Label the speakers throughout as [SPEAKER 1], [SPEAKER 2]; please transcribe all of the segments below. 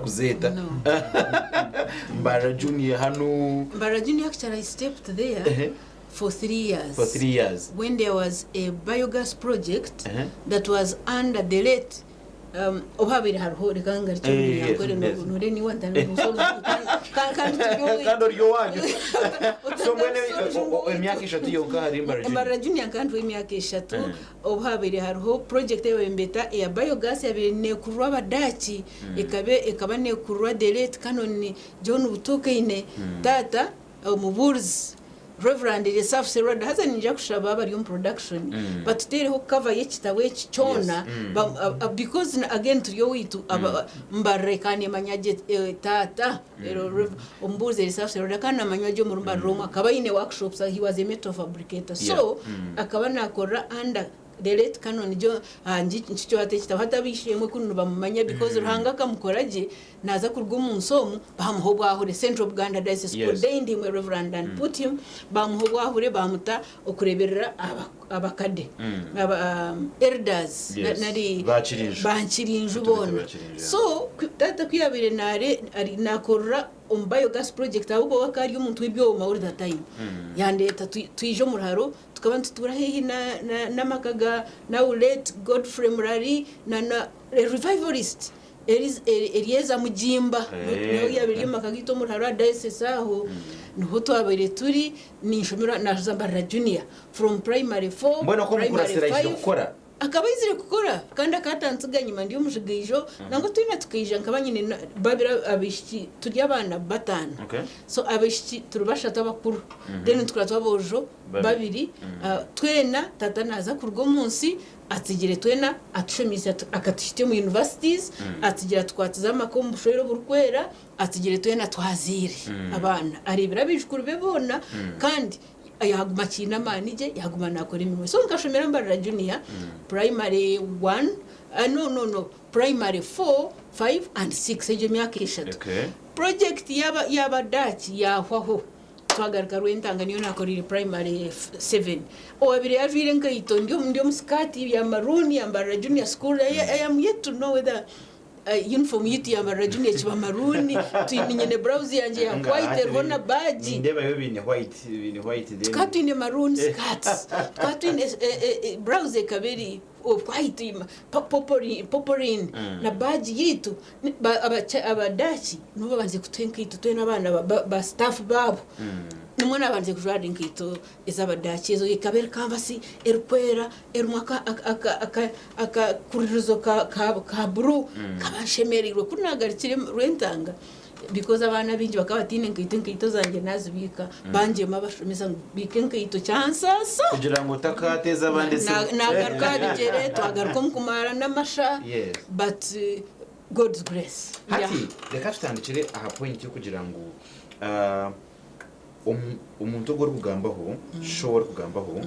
[SPEAKER 1] kuzeeta.
[SPEAKER 2] No.
[SPEAKER 1] Mbarara Junior hanu.
[SPEAKER 2] Mbarara Junior actually I stepped there for 3 years.
[SPEAKER 1] For 3 years.
[SPEAKER 2] When there was a biogas project that was under the late obu habaire hariho, reka ngarukye omu Runyankore, nore niiwe kandi turi owaitu.
[SPEAKER 1] Kandi ori owanyu. So mbwenu emyaka 3 yonka ahari Mbarara Junior.
[SPEAKER 2] Mbarara Junior nka emyaka 3, obu habaire hariho project eyabaire nibeeta eya biogas, yabaire nekururwa Abadaaki, ekaba nekururwa the late Canon John Butukaine, taata omubuurizi Reverend Eliasaph Serwadda. Haza ninja kushaba abari omu production batuteereho cover y'ekitabo eki kyona, because again turi owaitu. Mbarara ekanemanya gye taata omubuurizi Eliasaph Serwadda, kandi namanywa gye omuri Mbarara omwe. Akaba aine workshops, he was a metal fabricator, so akaba nakorera under the late Canon John. Nkikyo hati ekitabo hati ab'eishe-emwe kunu nibamumanya, because Ruhanga akamukora gye, naza kuruga omu nsi omu bamuha obwahure. Central Buganda Diocese ordained him a reverend and put him, bamuha obwahure, bamuta okureberera abakade, aba elders, nari
[SPEAKER 1] Bakirinju.
[SPEAKER 2] Bankirinju
[SPEAKER 1] Tubete
[SPEAKER 2] boona.
[SPEAKER 1] Bakirinju, yeah.
[SPEAKER 2] So taata ku yabaire nare ari nakorera omu biogas project, ahubwo we akaba ari omuntu w'ebyoma all the time, yandeeta twija omu ruharo. Tukaba nitutuura haihi n'amaka ga now late Godfrey Murari na revivalist Elieza Mugimba. Niho yabaire eri omu maka gaitu omu ruharo aha diocese, aho niho twabaire turi ninshomerwa, naza Mbarara Junior from primary 4,
[SPEAKER 1] Mbwenu ko
[SPEAKER 2] primary
[SPEAKER 1] omukurasira aizire
[SPEAKER 2] 5.
[SPEAKER 1] kukora?
[SPEAKER 2] Akaba aizire kukora kandi akatantsiga nyima ndi omujigaijo. Nangwa twena tukaija, nkaba nyine babiri abaishiki, turi abaana bataano. So abaishiki turi bashatu abakuru, then tukuratwa aboojo
[SPEAKER 1] Babiri.
[SPEAKER 2] babiri. Twena tata naza kuruga omu nsi atsigire twena atushomiise, akatuhitsya omu universities, atsigire atukwatize amaka omu bushwere oburikwera, atsigire twena twazaire abaana, areebire abaijukuru be boona, kandi yaguma akiine amaani gye, yaguma nakora emirimo. So nkashomera Mbarara Junior primary 1, no, primary 4, 5 and 6, egyo emyaka 3. Project y'Abadaaki yahwaho, twagaruka Rwentanga, niyo nakoreire primary 7. Owabire yajwaire enkaito, ndi omu sikaati ya maroon ya Mbarara Junior School. I am yet to know whether uniform yitu ya Mbarara Junior ekiba maroon. Twine, nyine blouse yangye ya white eriho na badge.
[SPEAKER 1] Nindeebayo biine white then.
[SPEAKER 2] Tukaba twine maroon skirts, tukaba twine blouse ekaba eri white popeline na badge yitu. Abadaaki nibo babanze kutuha enkaito twena abaana ba staff baabo. Nimwe nabanze kujwara enkaito ez'Abadaaki ezo, ekaba eri canvas erikwera erimu akakuririzo ka blue. Nkaba nshemereirwe ku nagarukire Rwentanga, because abaana baingi bakaba bataine enkaito, enkaito zangye nazibiika, bangyema abashomesa ngu biika enkaito, kyansaasa.
[SPEAKER 1] Kugira ngu otakateeza abandi esimu.
[SPEAKER 2] Nagaruka aha bigyere, twagaruka omu kumara n'amasha, but God's grace.
[SPEAKER 1] Hati reka tutandikire aha point y'okugira ngu omuntu ogu orikugambaho, sho orikugambaho,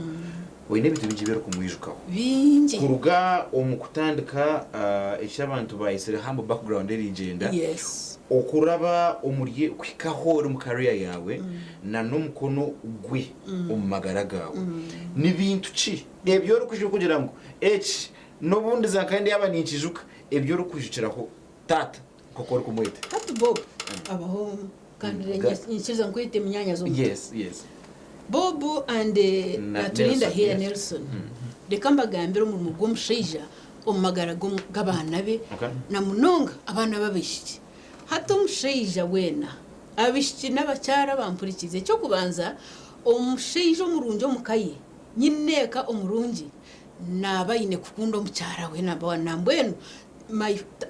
[SPEAKER 1] oine ebintu bingi ebi orikumwijukaho.
[SPEAKER 2] Bingi.
[SPEAKER 1] Kuruga omu kutandika eki abantu bayetsire humble background erigyenda, okuraba omuri kuhika ahu ori omu career yaawe na n'omukono gwe omu magara gaawe. Ni bintu ki ebi orikwijuka kugira ngu eki n'obundi za nka yaaba ninkijuka, ebi orikwijukiraho taata nk'oku orikumweta?
[SPEAKER 2] Hati Bob abaho kandi nyikiriza nkwete munyaanyazi omuto. Bob and
[SPEAKER 1] Na
[SPEAKER 2] Naturinda
[SPEAKER 1] Nelson,
[SPEAKER 2] here. Nelson, reka mbagambire omurimo gw'omushaija omu magara g'abaana be, na munonga abaana b'abaishiki. Hati omushaija weena, abaishiki n'abakyara bampurikize, eky'okubanza, omushaija omurungi omu ka ye, nyineeka omurungi, naaba aine kukunda omukyara we, number one. Nambwenu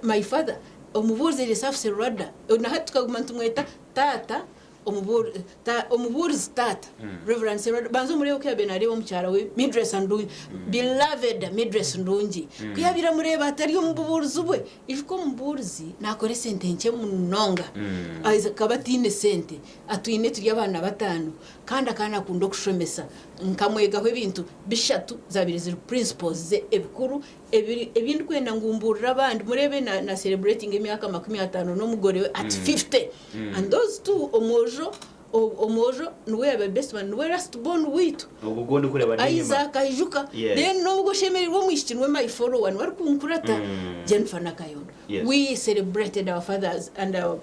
[SPEAKER 2] my father omubuurizi Eliasaph Serwadda, na hati tukaguma nitumweta taata omubuurizi, taata Reverend Serwadda. Banza omureebe oku yaabaire naareeba omukyara we Midress Ndungi, beloved Midress Ndungi, ku yaabaire amureeba atari omu bubuurizi bwe. Ijuka omubuurizi naakora esente nkye munonga, akaba ataine sente, atwine turi abaana bataano, kandi akaba naakunda okushomesa. Nkamwegaho ebintu bishatu zabaire ziri principles ze ebikuru ebi ndikwenda ngu mbuurire abandi. Mureebe na celebrating emyaka 50 n'omugore we at 50, and those two, omwojo niwe yabaire best man, niwe last born waitu.
[SPEAKER 1] Ogwo gwo ndikureeba n'enyima.
[SPEAKER 2] Isaac aijuka. Then n'obwo oshemereirwe omwishiki niwe my follower, niwe arikunkurata, Jennifer Nakayondo. We celebrated our fathers and our,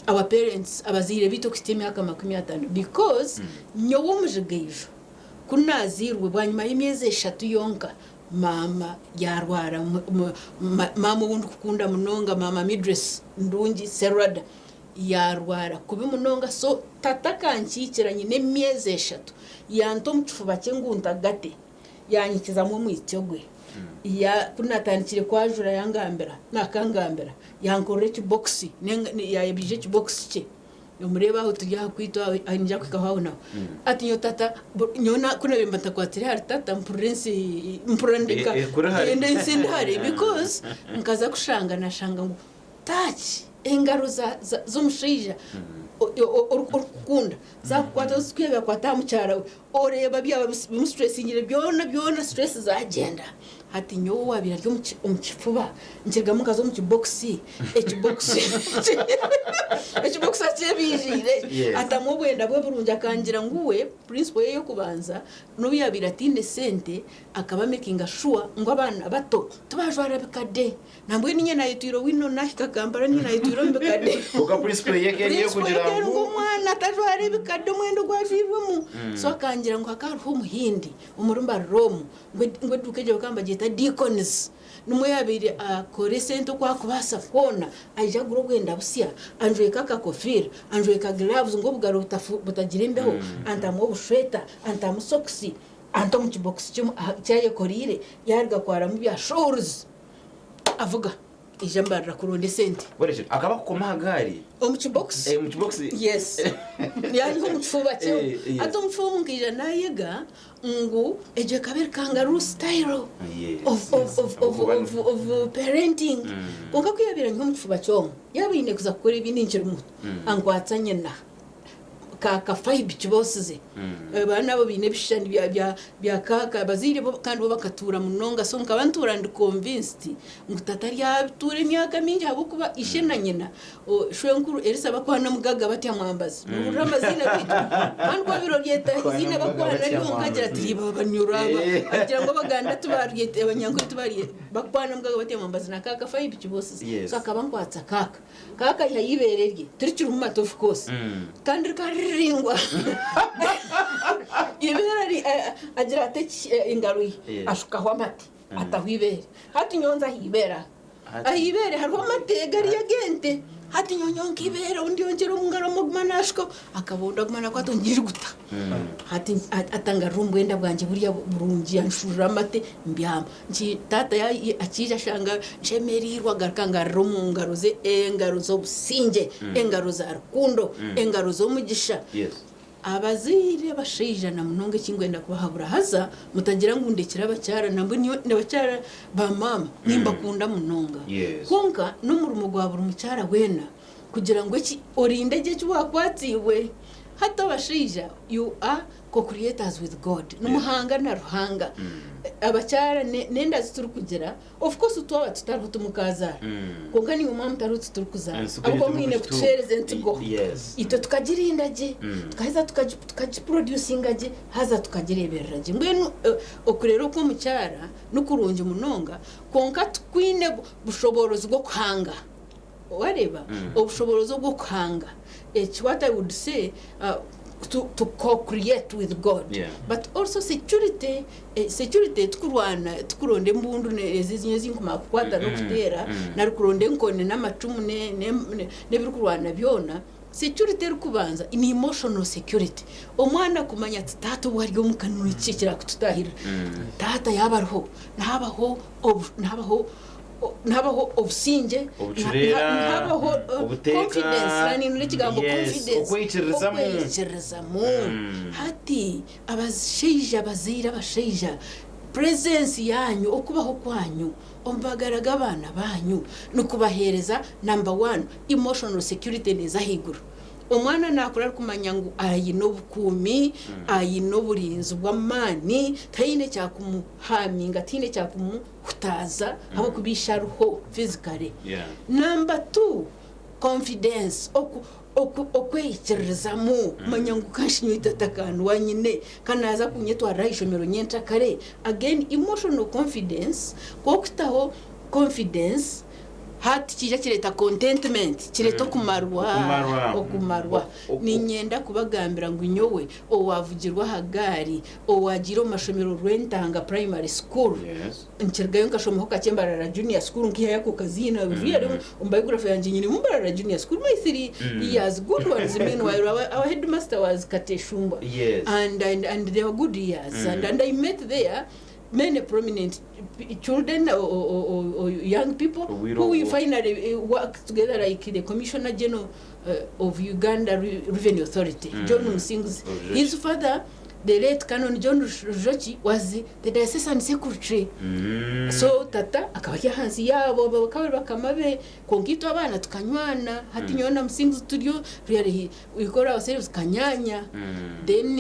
[SPEAKER 2] our parents, abazaire baitu okuhitsya emyaka 50 because nyowe omujigaijo ku naazairwe bwanyima y'emyezi 3 yonka maama yaarwara, maama ou ndikukunda munonga, maama Midress Ndungi Serwada yaarwara kubi munonga so tata akankiikira nyine emyezi 3 yanta omu kifuba kye ngu ntagate. Yanyikizamu omwitsyo gwe. Ya, ku naatandikire kwajura yangambira, akangambira, yankorera ekibokisi, yaayebiija ekibokisi kye. Omureebe aho turi aha kwitwa aho, niinyija kuhikaho aho naho. Ati nyowe tata, nyowe ku naabaire mba ntakwatire ahari tata, mpurira ensi, mpurira ndi nka, ensi endi hare because nkaza kushanga naashanga ngu touch, engaro z'omushaija orikukukunda zaakukwata, zikwiha byakwata aha mukyara we, Oreeba byaba bimusituresiingire byona byona stress zagyenda. Hati nyowe owabaire ari omu kifuba nkirugamu nkaza omu kibokisi, ekibokisi ekibokisi akyebiijiire atamu obwenda bwe burungi akangira ngu we principle ye ey'okubanza n'obu yabaire ataine sente akaba amekinga sure ngu abaana bato tibajwara bikade. Nambwenu inye nayetwire owino nahika Kampala niinye nayetwire omu bikade.
[SPEAKER 1] Kwonka principle ye eka eri
[SPEAKER 2] Principle
[SPEAKER 1] ey'okugira
[SPEAKER 2] eka eri
[SPEAKER 1] ngu
[SPEAKER 2] ngu omwana atajwara ebikade omwenda ogu ajwirwemu. So akangira ngu hakaba hariho omuhindi omuri Mbarara omu ngu ngu eduuka egyo bakaba nibagyeta Deacons. Nimwo yabaire akora esente oku akubaasa kwona aije agure obwenda busya, anjweke akakofiira, anjweka gloves ngu obugaro butagira embeho, antamu obushweta, antamu sokisi, anta omu kibokisi kye eki ayekoreire yaruga kwaramu bya shawls. Avuga, Ija mbarira kuronda esente.
[SPEAKER 1] Bwenu akaba akukoma aha gaari?
[SPEAKER 2] Omu kibokisi.
[SPEAKER 1] Eh, omu kibokisi.
[SPEAKER 2] Yes. Yanyiha omu kifuba kye.
[SPEAKER 1] Eh, yes.
[SPEAKER 2] Hati omu kifuba omu nkaija nayega ngu egyo ekaba eri kangaroo style
[SPEAKER 1] Yes,
[SPEAKER 2] of, of,
[SPEAKER 1] yes.
[SPEAKER 2] of, of, of, of parenting. Kwonka ku yabaire anyiha omu kifuba ky'omu, yaaba aine kuza kukora ebindi nkiri muto, ankwatsa nyina. Ka kafayibi kiboosize. Abaana abo baine ebishushani bya bya bya kaaka abazaire bo kandi bo bakatuura munonga so nkaba ntuura ndi convinced ngu tata aryatuura emyaka mingi ahabw'okuba ishe na nyina shwenkuru Elisa bakwana mugaga batya mwambazi nohurira amaziina gaitu kandi ku wabaire oryeta eiziina bakwana ryonka agira ati riiba abanyoro aba agira ngu abaganda tibaryeta abanyankore tibaryeta bakwana mugaga batya mwambazi na kaaka fayibi kiboosize so akaba ankwatsa kaaka. Kaaka aihayo eibeere rye, tirikirimu mate of course, kandi rikaba riri riraingwa. Eibeere agira ati engaro ye ashukaho amate, ataho eibeere. Hati nyowe nza aha ibeere aha, aha ibeere hariho amate gari ag'ente, hati nyowe nyonka eibeere obundi ndyongyera omu ngaro aguma nashukaho, akabondo aguma nakwata ndiriguta. Hati atangarira omu bwenda bwangye buriya burungi yanshurira amate mbyama. Nki taata akiija ashanga nshemereirwe agaruka angarura omu ngaro ze engaro z'obusingye, engaro za rukundo, engaro z'omugisha. Abazaire abashaija na munonga eki nkwenda kubahabura haza mutagira ngu ndekire abakyara nambwenu nyowe abakyara ba maama nimbakunda munonga. Kwonka n'omurimo gwa buri mukyara weena kugira ngu eki orinde gye eki waakwatsiibwe. Hati abashaija you are co-creators with God, nimuhanga na Ruhanga. Abakyara n'enda zi turikugira, of course twaba tutariho timukazaara, kwonka naimwe mwaba mutariho titurikuzaara
[SPEAKER 1] Ensigo
[SPEAKER 2] ahabw'okuba
[SPEAKER 1] ei
[SPEAKER 2] mwine
[SPEAKER 1] turikugitunga.
[SPEAKER 2] kutuheereza ensigo.
[SPEAKER 1] Yes.
[SPEAKER 2] Itwe tukagirinda gye, tukaheza tukagiproducinga gye, haza tukagireeberera gye. Mbwenu okurera okw'omukyara nikurungi munonga, kwonka tikwine bushoboorozi bw'okuhanga. Wareeba? Obushoboorozi obw'okuhanga. Eki what I would say to, to co-create with God.
[SPEAKER 1] Yeah.
[SPEAKER 2] But also security, eh, security tikurwana, tikuronda embundu ne- ezi ezi ezinkumara kukwata n'okuteera, nari kuronda enkoni n'amacumu ne- ne- ne- n'ebirikurwana byona. Security erikubanza ni emotional security. Omwana kumanya ati taata obu ari omuka niki ekirakututaahirira. Taata yaaba ariho, nihabaho obu, nihabaho nihabaho obusingye,
[SPEAKER 1] Obucureera,
[SPEAKER 2] nihabaho
[SPEAKER 1] obuteeka,
[SPEAKER 2] confidence, naninura ekigambo
[SPEAKER 1] yes,
[SPEAKER 2] confidence,
[SPEAKER 1] okweyikiririzamu.
[SPEAKER 2] okweyikiririzamu. Hati abashaija abazaire abashaija, presence yaanyu, okubaho kwanyu omu magara g'abaana baanyu nikubaheereza number one, emotional security neeza ahaiguru. Omwana naakura arikumanya ngu aine obukuumi, aine oburinzi bw'amaani, tihaine ekyakumuhaminga, tihaine ekyakumuhutaza. Ahabw'okuba ishe ariho physically. Number two, confidence, okweyikiririzamu, kumanya ngu kanshi nyowe tata akanduha nyine, ka naaza kunyetwarira aha ishomero nyenkyakare. Again emotional confidence, ku okutaho confidence. Hati kiija kireeta contentment, kireeta okumarwa,
[SPEAKER 1] Okumarwa.
[SPEAKER 2] okumarwa. Niinyenda kubagambira ngu nyowe owaavugirwe aha gaari, owaagiire omu mashomero Rwentanga Primary School,
[SPEAKER 1] Yes.
[SPEAKER 2] nkirugayo nkashomaho kakye Mbarara Junior School nkaihayo ako kaziina, really omu biography yangye nyinemu Mbarara Junior School, my 3 years good ones. Meanwhile, our headmaster was Kateshumbwa. And they were good years. And I met there many prominent children or young people
[SPEAKER 1] Obwire
[SPEAKER 2] who we
[SPEAKER 1] obwo.
[SPEAKER 2] Finally worked together, like the Commissioner General of Uganda Revenue Authority, John Musinguzi.
[SPEAKER 1] Rujoki.
[SPEAKER 2] His father, the late Canon John Rujoki, was the diocesan secretary. So tata akaba ari ahansi yaabo, bakaba bari bakama be, kwonka itwe abaana tukanywana. Hati nyowe na Musinguzi turyo really we call ourselves kanyanya. Then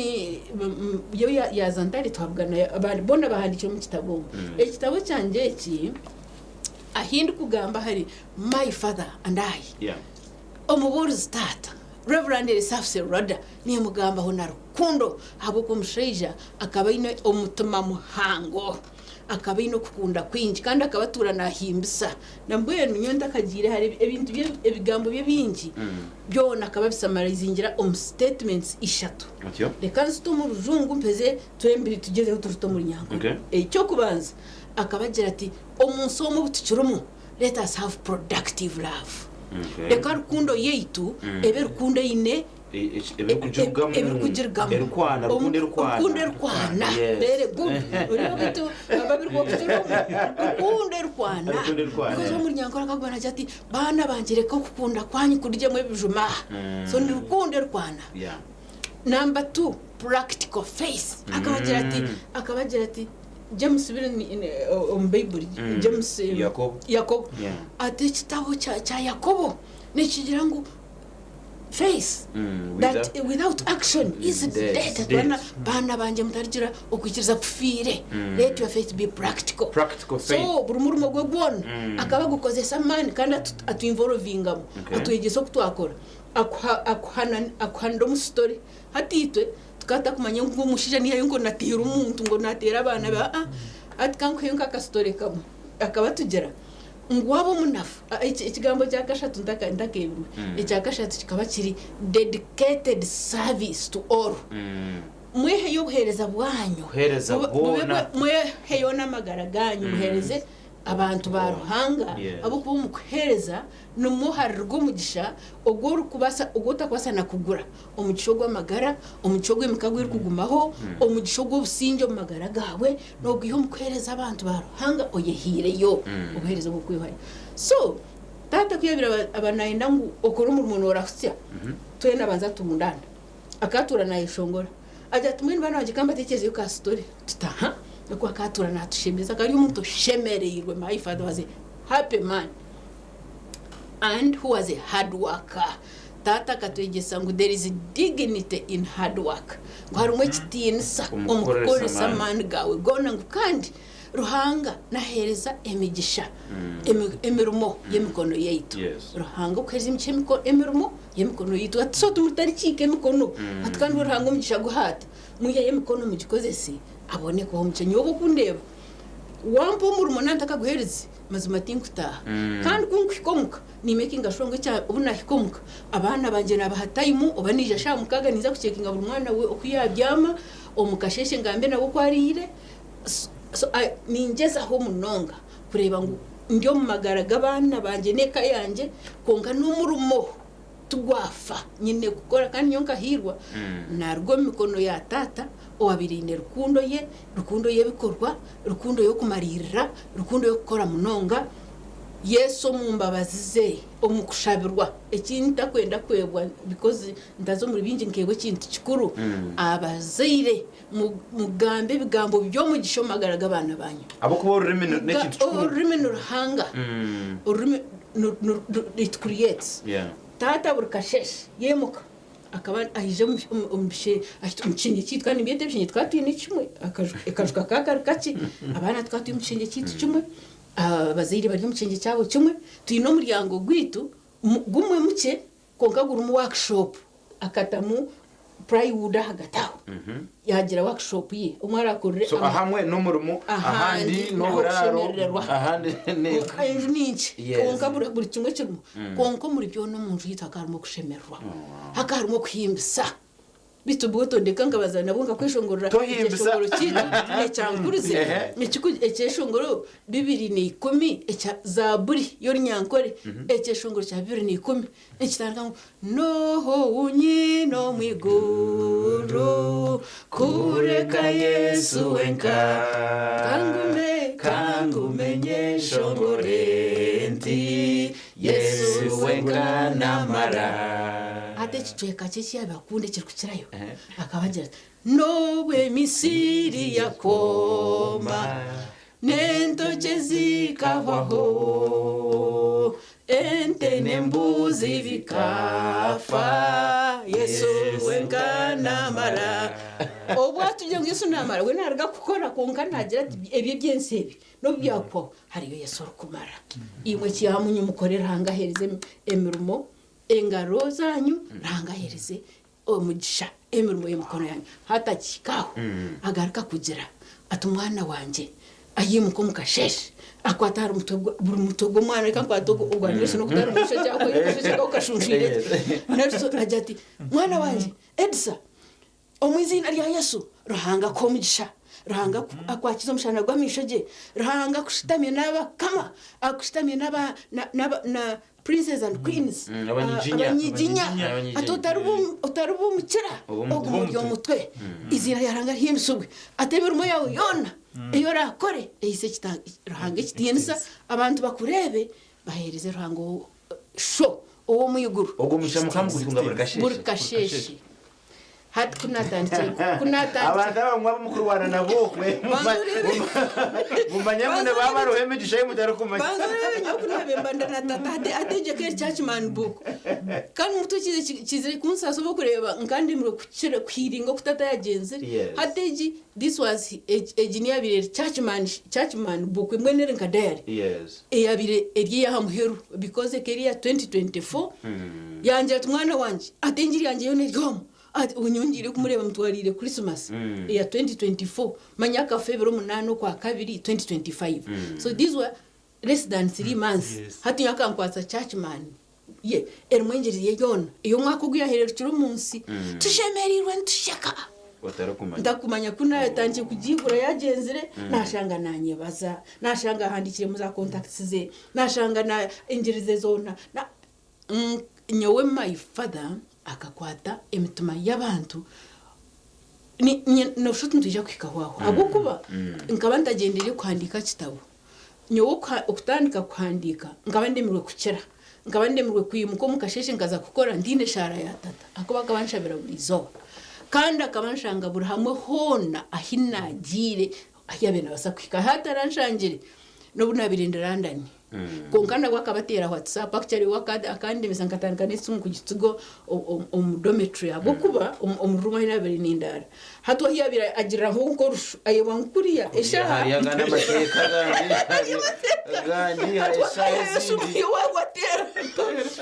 [SPEAKER 2] yo yaza ntare twabugana abantu bona bahandikire omu kitabo omu. Ekitabo kyangye eki ahindi kugamba hari My Father and I. Omubuurizi taata, Reverend Elisaf Serwada, nimugambaho na rukundo ahabw'okuba omushaija akaba aine omutima muhango, akaba aine okukunda kwingi kandi akaba atuura nahimbisa. Nambwenu nyowe ntakagiire hari ebintu ebigambo bye bingi byona akaba bisamarizingira omu statements ishatu.
[SPEAKER 1] Otyo.
[SPEAKER 2] Reka nzite omu Rujungu mpeze twembi tugyezeho turute omu Runyankore. Ekyokubanza akaba agira ati, omu nsi omu obu tukirimu, let us have productive love. Reka rukundo yaitu ebe rukundo eine
[SPEAKER 1] Ebirikugirugamu.
[SPEAKER 2] Ebirikugirugamu.
[SPEAKER 1] Erikwana, rukundo erikwana.
[SPEAKER 2] Rukundo erikwana. Very good. Oriho bitu babiri bokukirimu rukundo erikwana.
[SPEAKER 1] Rukundo erikwana,
[SPEAKER 2] Because omuryankore akaguma nagira ati, baana bangye, reka okukunda kwanyu kuryemu ebijuma. So ni rukundo erikwana. Number two, practical faith. Akabagira ati James biri omu Baibuli, James,
[SPEAKER 1] Yakobo.
[SPEAKER 2] Yakobo. Ati ekitabo kya Yakobo nikigira ngu faith that without action is
[SPEAKER 1] dead.
[SPEAKER 2] Dead.
[SPEAKER 1] Dead.
[SPEAKER 2] Baana bangye, mutarigira okwikiriza kufiire. Let your faith be practical.
[SPEAKER 1] Practical faith.
[SPEAKER 2] So buri murimo gwe gwona akaba agukozesa amaani kandi atuinvolvingamu. Atwegyesa oku twakora. Akuhanira omusitori. Hati itwe tukatakumanya ngu omushaija niyayo ngo nateera omuntu, ngo nateera abaana be. Aa, ati kankuheyo nk'akasitori kamwe. Akaba tugira ngu waba omunafu. Ekigambo kya kashatu ntakebirwe. Ekya kashatu kikaba kiri dedicated service to all. Mweheyo obuheereza bwanyu.
[SPEAKER 1] Kuheereza bwona.
[SPEAKER 2] Mweheyo n'amagara ganyu, muheereze abantu ba Ruhanga. Ahabw'okuba omu kuheereza nimwo harirwa omugisha ogw'orikubaasa ogw'otakubaasa na kugura, omugisha ogw'amagara, omugisha ogw'emikago erikugumaho, omugisha ogw'obusingye omu magara gaawe noogwiha omu kuheereza abantu ba Ruhanga oyehiireyo, obuheereza obw'okwihayo. So taata kuyabire aba nayenda ngu okore omurimo noorahutsya, twena abanza turundana, akatura nayeshongora, agira ati, mbwenu baana bangye, kambatekerezeyo ka story. Tutaha niko akatura natushemeza. Akaba ari omuntu oshemereirwe. My father was a happy man and who was a hard worker. Taata akatwegyesa ngu there is dignity in hard work, ngu harimu ekitiinisa
[SPEAKER 1] omu
[SPEAKER 2] omu
[SPEAKER 1] kukoresa
[SPEAKER 2] kukoresa
[SPEAKER 1] amaani.
[SPEAKER 2] Amaani gaawe goona, ngu kandi Ruhanga naheereza emigisha emirimo y'emikono yaitu. Ruhanga okuheereza emigisha emirimo y'emikono yaitu. Ati so tumutarikiika emikono. Ati kandi Ruhanga omugisha guhaata mwiheyo emikono mugikozese abone kubaha omugisha. Nyowe okundeeba wampa omurimo nantakaguheereze, mazima tinkutaaha. Kandi kunkuhika omuka nimakinga sure ngu obu nahika omuka abaana bangye nabaha time. Oba niija shaaha 6, ninza kucheckinga buri mwana we oku yabyama, omu kasheshe ngambe nawe oku ariire. So ningyezaho munonga kureeba ngu ndi omu magara g'abaana bangye n'eka yangye, kwonka n'omurimo tugwafa nyine kukora. Kandi nyowe nkahiirwa naruga omu mikono ya taata owabaire aine rukundo ye, rukundo y'ebikorwa, rukundo y'okumariirira, rukundo y'okukora munonga. Yesu omu mbabazi ze, omu kushabirwa, eki ntakwenda kwebwa, because ntaza omuri bingi nkebwa ekintu kikuru. Abazaire, mugambe ebigambo by'omugisha omu magara g'abaana banyu.
[SPEAKER 1] Ahabw'okuba orurimi n'ekintu kikuru.
[SPEAKER 2] Orurimi ni Ruhanga. Orurimi it creates. Taata buri kasheshe yemuka akaba aija omu kishengye kyaitu, kandi nibyeta ebishengye tukaba twine kimwe, akaju kakaba kari kakye. Abaana tukaba turi omu kishengye kyaitu kimwe, abazaire bari omu kishengye kyabo kimwe. Twine omuryango gwaitu gumwe mukye, kwonka gurimu workshop, akatamu plywood ahagati aho. Yagira workshop ye omwe arakorere
[SPEAKER 1] So ahamwe n'omurimo, ahandi
[SPEAKER 2] ahandi
[SPEAKER 1] n'oburaaro,
[SPEAKER 2] n'ah'okushemerererwa.
[SPEAKER 1] Ahandi n'eka.
[SPEAKER 2] Enju ninki, kwonka buri kimwe kirimu. Kwonka omuri byona, omu nju yaitu hakaba harimu okushemererwa, hakaba harimu okuhimbisa. Bitu bwe otondeka nkabaza nabwo nkakweshongorera.
[SPEAKER 1] Tohimbisa.
[SPEAKER 2] Ekyeshongoro kiitu ekyankurize, ekyeshongoro 2010 ekya Zaaburi y'Orunyankore, ekyeshongoro kya 2010 ekitandika ngu, "N'oha ou nyine omu iguru kureka Yesu wenka? Kangume, kangume nyeshongore nti Yesu wenka namara." Hati ekicweka kye ekiyabakunda ekirikukirayo, akaba agira ati, "N'obu emisiri yakoma, n'entokye zikahwaho, ente n'embuzi bikafa, Yesu wenka namara." Obu atugira ngu Yesu namara, we naruga kukora, kwonka nagira ati ebyo eby'ensi ebi n'obu byakuhwaho, hariyo Yesu orikumara. Imwe kiyamunyu mukore, Ruhanga aheereze emirimo engaro zanyu, Ruhanga aheereze omugisha emirimo y'emikono yanyu. Hatakihikaho, agaruka kugira ati, "Omwana wangye ayimuka omu kasheshe, akwata ahari mutwe buri mutwe gw'omwana." Reka nkwate ogwa Nelson, ogutari omushekye, omushekye gukashunshwire. Nelson agira ati, "Mwana wangye Edisa, omu iziina rya Yesu, Ruhanga akuhe omugisha, Ruhanga akwakize omushana gw'amaisho gye, Ruhanga akushutamye n'abakama, akushutamye n'aba na princes and queens."
[SPEAKER 1] Abanyiginya.
[SPEAKER 2] Abanyiginya.
[SPEAKER 1] Abanyiginya.
[SPEAKER 2] Ati otariba omukira, oguma ori omutwe, iziina rya Ruhanga rihimbisibwe. Ati emirimo yawe yoona ei orakore eise Ruhanga ekitiinisa, abantu bakureebe, baheereze Ruhanga sho ow'omu iguru.
[SPEAKER 1] Ogwo mugisha mukama gutunga buri kasheeshe.
[SPEAKER 2] Buri kasheeshe. Hati kunatandikire
[SPEAKER 1] Abantu abamwe abamukurwana nabo mumanye ngu nibabaruha emigisha ei mutarikumanya.
[SPEAKER 2] Banza orebe, nyowe kunabembanda na tata, ate ategyeka eri churchman book, kandi omutwe kizire kunsaasa oba okureeba nkandemirwe kukira kuhiringa oku tata yagyenzire. Hati egi, this was egi niyo yabaire eri churchman book, mbwenu eri nka diary eyabaire eri ey'aha muheru, because eka eri eya 2024. Yangira ati, "Mwana wangye," ati, "engiri yangye yoona eri omu." Ati unyongiire kumureeba mutwariire Christmas eya 2024. Manya akafa ebiro 8 okwa kabiri 2025, so these were less than 3 months. Hati nyowe akankwatsa churchman ye erimu engiri ye yoona ey'omwaka ogu yahererukire omu nsi. Tushemereirwe, nitusheka.
[SPEAKER 1] Otarikumanya.
[SPEAKER 2] Ntakumanya ku naatandikire kugiigura yagyenzire, nashanga nanyebaza, nashanga ahandikiremu za contacts ze, nashanga na engiri ze zoona. Nyowe my father akakwata emitima y'abantu. Nosha oti nitwija kuhikaho aho, ahabw'okuba nkaba ntagyendeire kuhandiika kitabo. Nyowe okutandika kuhandiika, nkaba ndemirwe kukira, nkaba ndemirwe kwimuka omu kasheshe nkaza kukora ntiine eshaara ya tata, ahakuba akaba anshabira buri izooba, kandi akaba anshanga buri hamwe hoona ahi naagiire, ahi yabaire nabaasa kuhika. Ahu ataranshangire n'obu naabaire ndi London, kwonka nabwo akaba ateera WhatsApp. Actually we akandemesa nkatandika n'esimu kugitsiga omu dormitory, ahabw'okuba omu room ahu naabaire nindaara, hati ahu yabaire agirira nk'orushu, ayebwa ngu kuriya eshaaha
[SPEAKER 1] Hariyo agandi amateeka agandi hari eshaaha ezindi.
[SPEAKER 2] Wateera,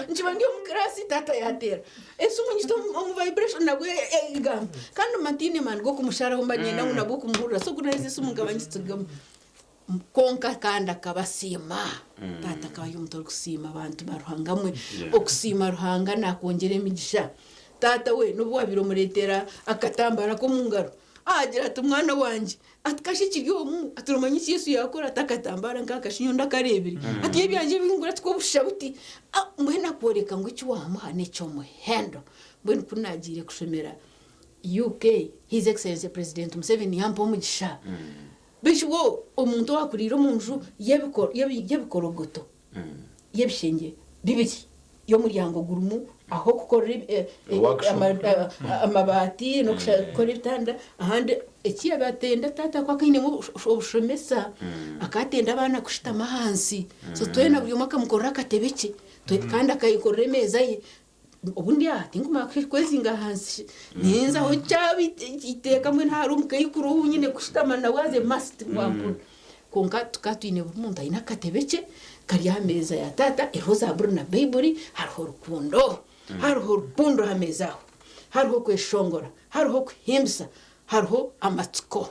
[SPEAKER 2] nkiba ndi omu class, tata yateera esimu, ngita omu vibration, nabwo egamba, kandi mba ntiine maani g'okumusharaho, mba niinyenda ngu nabwo kumuhurira. So kunaheza esimu nkaba ngitsigamu. Konka kandi akaba asiima. Tata akaba ari omuntu orikusiima. Abantu ba Ruhanga mwe, okusiima Ruhanga nakwongyera emigisha. Tata we n'obu wabiire omureetera akatambara k'omu ngaro, agira ati, "Mwana wangye," ati, "kashi kiri omu," ati, "nomanya eki Yesu yakora?" Ati akatambara nk'aka nyowe ndakareebire, ati ebyangye ebingura tikobusha buti. Ah, mbwenu akworeka ngu eki wamuha n'eky'omuhendo. Mbwenu ku naagiire kushomera UK, His Excellency President Museveni yampa omugisha. Bishi bwo omuntu owakuriire omu nju y'ebikorogoto y'ebishengye bibiri, y'omuryango gurimu aho kukorera
[SPEAKER 1] Workshop.
[SPEAKER 2] amabaati n'okukora ebitanda ahandi, eki yabatenda tata ko akainemu obushomesa, akatenda abaana kushutama ahansi. So twena buri omwe akamukorera akatebe ke, kandi akayekorera emeeza ye. Obundi aha tinkumara kwezinga ahansi, ninza aho kyaba iteeka. Mbwenu hari omukaikuru ou nyine kushutama nawe as a must wampura. Kwonka tukaba twine buri muntu aine akatebe ke kari aha meeza ya tata, eriho zaaburi na Baiburi. Hariho rukundo, hariho rukundo aha meeza aho. Hariho okweshongora, hariho okuhimbisa, hariho amatsiko.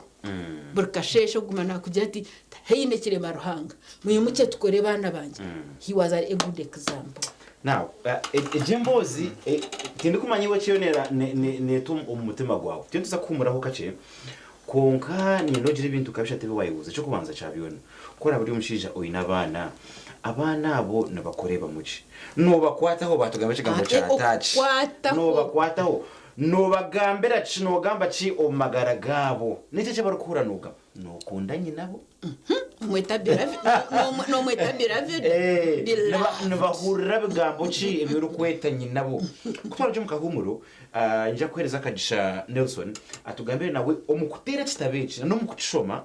[SPEAKER 2] Buri kasheeshe okuguma naakugira ati, Tihaine kirema Ruhanga. Mwimukye tukore baana bangye. He was a good example.
[SPEAKER 1] Now, egi emboozi tindikumanya iwe eki yo neeta omu mutima gwawe. Tituza kuhuumuraho kakye, kwonka niinyenda ogire ebintu nka bishatu ebi waayebuuza. Eky'okubanza kya byona, ku oraabe ori omushaija oine abaana, abaana abo nibakureebamu ki? Noobakwataho? Baatugamba ekigambo kya touch. Noobakwataho? Noobagambira ki, noogamba ki omu magara gaabo? Niki eki barikuhurira noogamba? Nookunda nyinabo?
[SPEAKER 2] Omweta beloved, noomweta beloved, beloved.
[SPEAKER 1] Nibahurira bigambo ki ebi orikweta nyinabo? Ku twarugye omu kahuumuro, nyija kuheereza akagisha Nelson atugambire nawe omu kuteera ekitabo eki n'omu kukishoma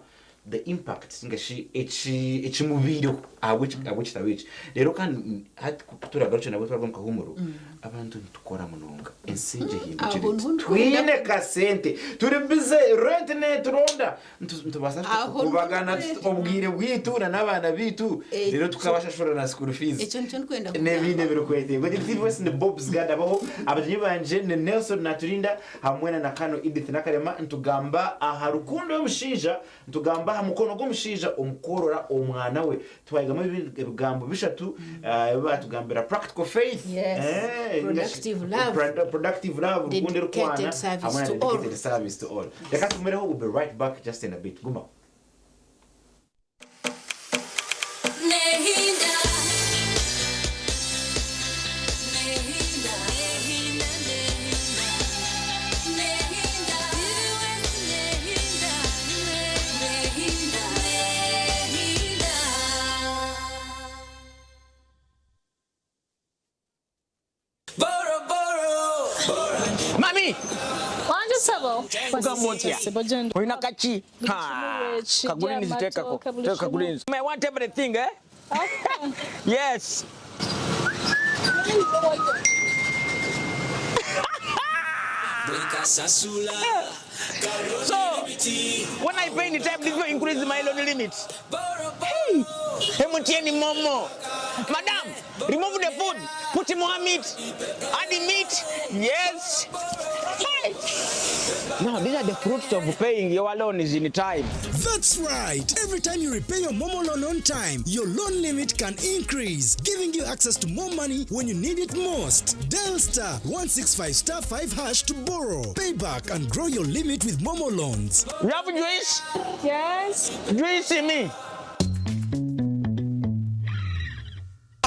[SPEAKER 1] the impact ninga shi eki ekimubaireho ahabw'ekitabo eki. Reero kandi hati ku turagarukye nabwo twaruga omu kahuumuro, abantu nitukora munonga, ensi egi ehindukire.
[SPEAKER 2] Aho niho ndikwenda
[SPEAKER 1] Titwine kasente, turi busy, rent neturonda, nitubaasa tuta
[SPEAKER 2] Aho niho
[SPEAKER 1] kubagana
[SPEAKER 2] ndikwenda.
[SPEAKER 1] obwire bwaitu na n'abaana baitu, reero
[SPEAKER 2] Ekyo
[SPEAKER 1] tukabashashurira na school fees.
[SPEAKER 2] ekyo nikyo ndikwenda
[SPEAKER 1] N'ebindi
[SPEAKER 2] kugambaho.
[SPEAKER 1] ebirikwetenga. Ogye TV West ni Bobs Gandabaho, abagyenyi bangye ni Nelson Naturinda hamwe na Nakano Edith Nakarema nitugamba aha rukundo y'omushaija, nitugamba aha mukono gw'omushaija omu kworora omwana we. Twayigamu ebigambo bishatu ebi baatugambira practical faith,
[SPEAKER 2] Yes, productive love,
[SPEAKER 1] productive love, rukundo erikwana
[SPEAKER 2] dedicated service
[SPEAKER 1] hamwe na
[SPEAKER 2] to all.
[SPEAKER 1] dedicated service to all. Reka tugumireho, we'll be right back just in a bit. Gumaho.
[SPEAKER 3] Mami!
[SPEAKER 4] Wangi ssebo.
[SPEAKER 3] Ogamba otya?
[SPEAKER 4] Ssebo gyendi.
[SPEAKER 3] Olina kaki?
[SPEAKER 4] Buli kimu weekiri,
[SPEAKER 3] Ka greens teekako.
[SPEAKER 4] amatooke, buli
[SPEAKER 3] Teeka
[SPEAKER 4] kimu.
[SPEAKER 3] greens. I want everything, eh?
[SPEAKER 4] Okay.
[SPEAKER 3] Yes. So, when I pay in time, this will increase my loan limit. Hey, MTN Momo. Madam, remove the food, put more meat, add the meat. Yes. Hey. Now, these are the fruits of paying your loans in time.
[SPEAKER 5] That's right. Every time you repay your Momo loan on time, your loan limit can increase, giving you access to more money when you need it most. Dial star 165 star 5 hash to borrow, pay back, and grow your limit with Momo loans.
[SPEAKER 3] You have juice?
[SPEAKER 4] Yes.
[SPEAKER 3] Juice me.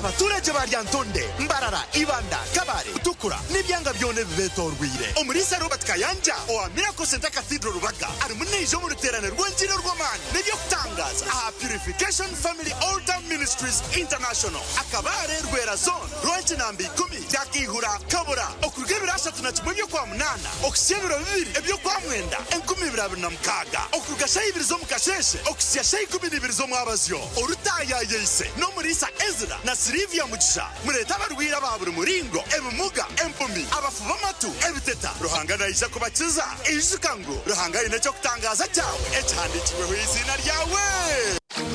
[SPEAKER 6] Abaturage ba Lyantonde, Mbarara, Ibanda, Kabale, Mutukura n'ebyanga byona ebibetorweire. Omuriisa Robert Kayanja owa Miracle Centre Cathedral Rubaga arimu naija omu ruteerane rw'engiri orw'amaani n'eby'okutangaaza aha Purification Family Altar Ministries International, Akabare, Rwera Zone, Rwankinamba ikumi, Kyakaihura, Kabura, okuruga ebiro 31 eby'Okwamunaana okuhitsya ebiro 2 eby'Okwamwenda 2026, okuruga shaaha ibiri z'omukasheeshe okuhitsya shaaha 12 z'omwabazyo. Orutaayaayise n'omuriisa Ezra na Sylivia Mugisha. Mureete abarwaire aba buri muringo, ebimuga, empumi, abafu b'amatu, ebiteta. Ruhanga naija kubakiza. Ijuka ngu Ruhanga aine eky'okutangaaza kyawe ekihandiikirweho eiziina ryawe.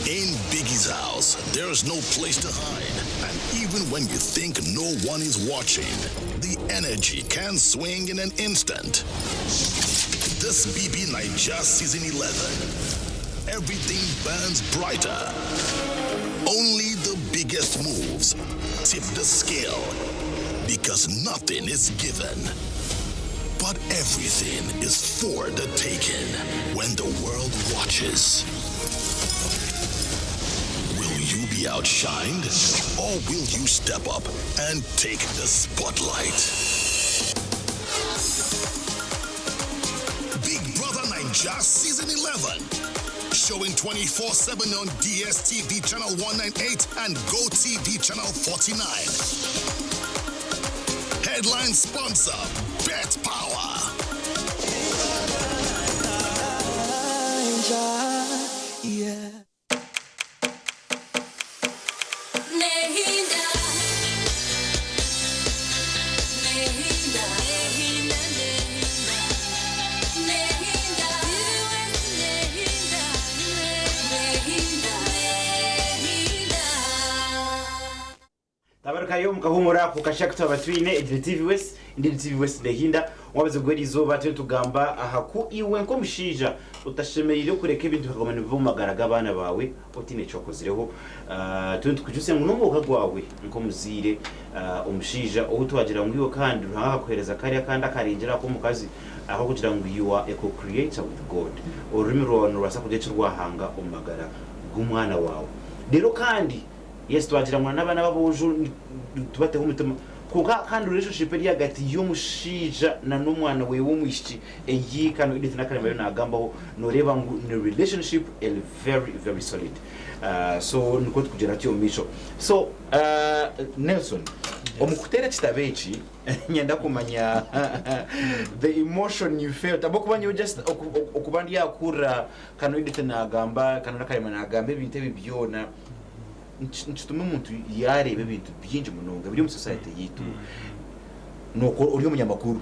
[SPEAKER 7] In Biggie's house, there's no place to hide. And even when you think no one is watching, the energy can swing in an instant. This BBNaija Season 11, everything burns brighter. Only the biggest moves tip the scale because nothing is given. But everything is for the taking when the world watches. Will you be outshined or will you step up and take the spotlight? Big Brother Naija Season 11. Showing 24/7 on DSTV Channel 198 and GoTV Channel 49. Headline sponsor, Bet Power.
[SPEAKER 1] Tabaruka. Twagarukayo omu kahuumuro ako kasha aku twaba twine, egi ni TV West, ndi ni TV West Nehinda. Omwabazi gw'eri izooba turiyo nitugamba aha ku iwe nk'omushaija otashemereire kureka ebintu bikaguma nibiba omu magara g'abaana baawe otaine eki okozireho. Turiyo nitukwijutsya ngu n'omwoga gwawe nk'omuzaire omushaija ou twagira ngu iwe kandi Ruhanga akakuheereza kariya kandi akarengyera ak'omukazi ak'okugira ngu you are a co-creator with God. Orurimi rwawe nirubaasa kugira eki rwahanga omu magara g'omwana waawe. Reero kandi Yes twagira ngu n'abaana b'aboojo tubateho omutima kwonka kandi relationship eri ahagati y'omushaija na n'omwana wewe w'omwishiki eyi kano Edith Nakalema ariyo nagambaho noreeba ngu ni relationship eri very very solid so nikwo tukugira tutyo omu maisho. So Nelson omu kuteera ekitabo eki nyenda kumanya the emotion you felt ahabw'okuba nyowe just okuba ndi aha kuhurira kano Edith nagamba kano Nakalema nagamba ebintu ebi byona Nikituma omuntu yareeba ebintu bingi munonga ebiri omu society yaitu. Nokwo ori omunyamakuru,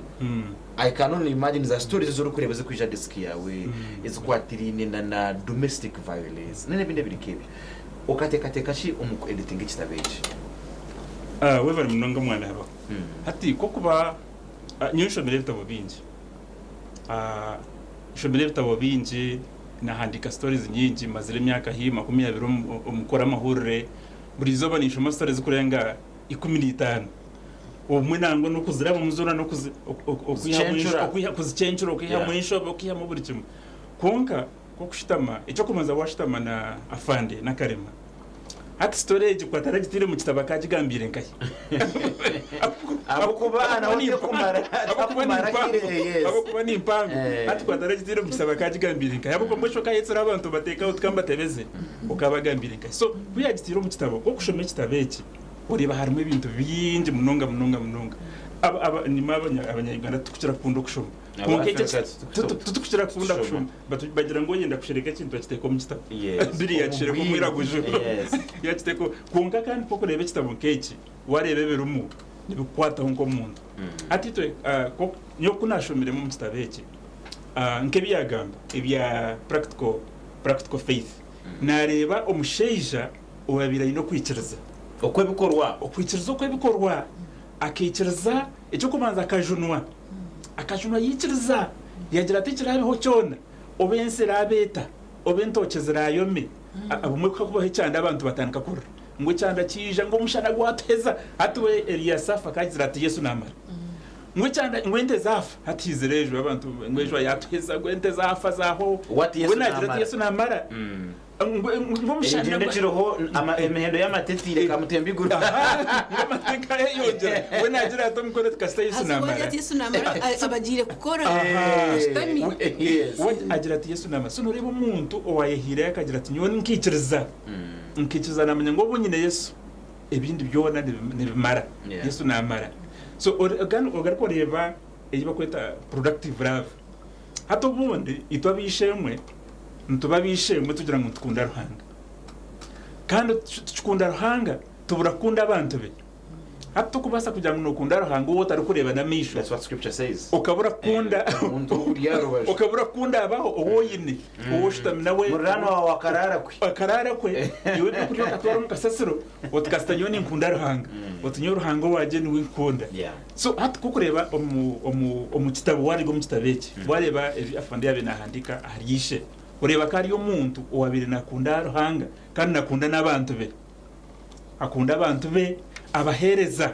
[SPEAKER 1] I can only imagine za stories ezi orikureeba ezirikwija aha desk yaawe ezikwatiraine na na domestic violence na n'ebindi ebiri nk'ebyo. Okateekateeka ki omu ku editinga ekitabo eki?
[SPEAKER 8] Webare munonga mwana Habaho. Hati kwokuba nyowe nshomire ebitabo bingi, nshomire ebitabo bingi, Nahandiika stories nyingi, mazire emyaka haihi 20 omu kukora amahurire. Buri izooba ninshoma stories zirikurenga 15. Obumwe nangwa n'okuzirabamu zoona n'okuzicencura, okwihamu enshobe, okwihamu buri kimwe. Kwonka ku okushutama, eky'okubanza waashutama na Afande Nakalema, hati story egi ku ataragitaire mu kitabo akaagigambiire nkahi?
[SPEAKER 1] Ahabw'okuba nawe tekumara tekumara kire yes.
[SPEAKER 8] Ahabw'okuba ni mpango. Hati ku ataragitaire omu kitabo akaagigambiire nkahi? Ahabw'okuba mbwenu shi okaayetsire abantu obateeke aho tukambatebeze, okaabagambiire nkahi? So ku yaagitaire omu kitabo, ku okushoma ekitabo eki, oreeba harimu ebintu bingi munonga munonga munonga. Aba aba nimwe abanya-Uganda titukukira kukunda okushoma. Kwonka ekyo titukukira kukunda kushoma. Bagira ngu oyenda kushereka ekintu akiteeka omu kitabo. Biri yakishereka omu mwiraguju. Yakiteeka kwonka kandi ku orikureeba ekitabo nk'eki, wareeba ebirimu nibikukwataho nk'omuntu. Hati itwe nyowe ku naashomiremu omu kitabo eki, nk'ebi yaagamba ebya practical practical faith, naareeba omushaija owaabaire aine okwikiriza.
[SPEAKER 1] Okw'ebikorwa.
[SPEAKER 8] Okwikiriza okw'ebikorwa. Akaikiriza, eky'okubanza akajunwa. Akajunwa yaikiriza, yaagira ati, Ekiraabeho kyona, oba ensi eraabe eta, oba entookye ziraayome. Obumwe ku hakubaho ekyanda abantu batandika kurira ngu ekyanda kyaija, ngu omushana gwatuheza. Hati we Eliasafu akaagira ati, Yesu naamara. Ngu ekyanda, ngu ente zaafa. Hati haizire enjura abantu ngu enjura yaatuheza, ngu ente zaafa zaahoho.
[SPEAKER 1] We ati
[SPEAKER 8] We
[SPEAKER 1] Yesu
[SPEAKER 8] naagira ati
[SPEAKER 1] naamara.
[SPEAKER 8] Yesu naamara.
[SPEAKER 1] Erigyenda ekiriho emihendo y'amate etiire kamutemba iguru.
[SPEAKER 8] Amate gayeyongyera. We naagira ati omukono ati kasita Yesu
[SPEAKER 2] Haza
[SPEAKER 8] naamara.
[SPEAKER 2] ati Yesu naamara abagiire kukora ashutami.
[SPEAKER 8] We agira ati Yesu naamara. So nooreeba omuntu owaayehiireyo akagira ati nyowe nkaikiriza, nkaikiriza naamanya ngu obu nyine Yesu ebindi byona nibimara. Yesu naamara. So kandi ogaruka oreeba ei barikweta productive love. Hati obundi itwe ab'eishe-emwe nituba ab'eishe-emwe tugira ngu nitukunda Ruhanga. Kandi tukikunda Ruhanga, tubura kukunda abantu be. Hati tokubaasa kugira ngu nookunda Ruhanga ou otarikureeba n'amaisho.
[SPEAKER 1] That's what scripture says.
[SPEAKER 8] Okabura kukunda
[SPEAKER 1] Omuntu ori aha rubaju.
[SPEAKER 8] okabura kukunda abaho ou oine, ou oshutami nawe.
[SPEAKER 1] Muriraanwa waawe akaraara kwe.
[SPEAKER 8] Akaraara kwe, iwe ebyokurya okatwara omu kasasiro, oti kasita nyowe ninkunda Ruhanga. Oti nyowe Ruhanga owangye niwe nkukunda.
[SPEAKER 1] Yeah.
[SPEAKER 8] So hati ku orikureeba omu, omu, omu kitabo, waaruga omu kitabo eki, waareeba ebi Afande yaabaire naahandiika ahari ishe, oreeba ku ari omuntu owaabaire naakunda Ruhanga kandi naakunda n'abantu be. Akunda abantu be, abaheereza.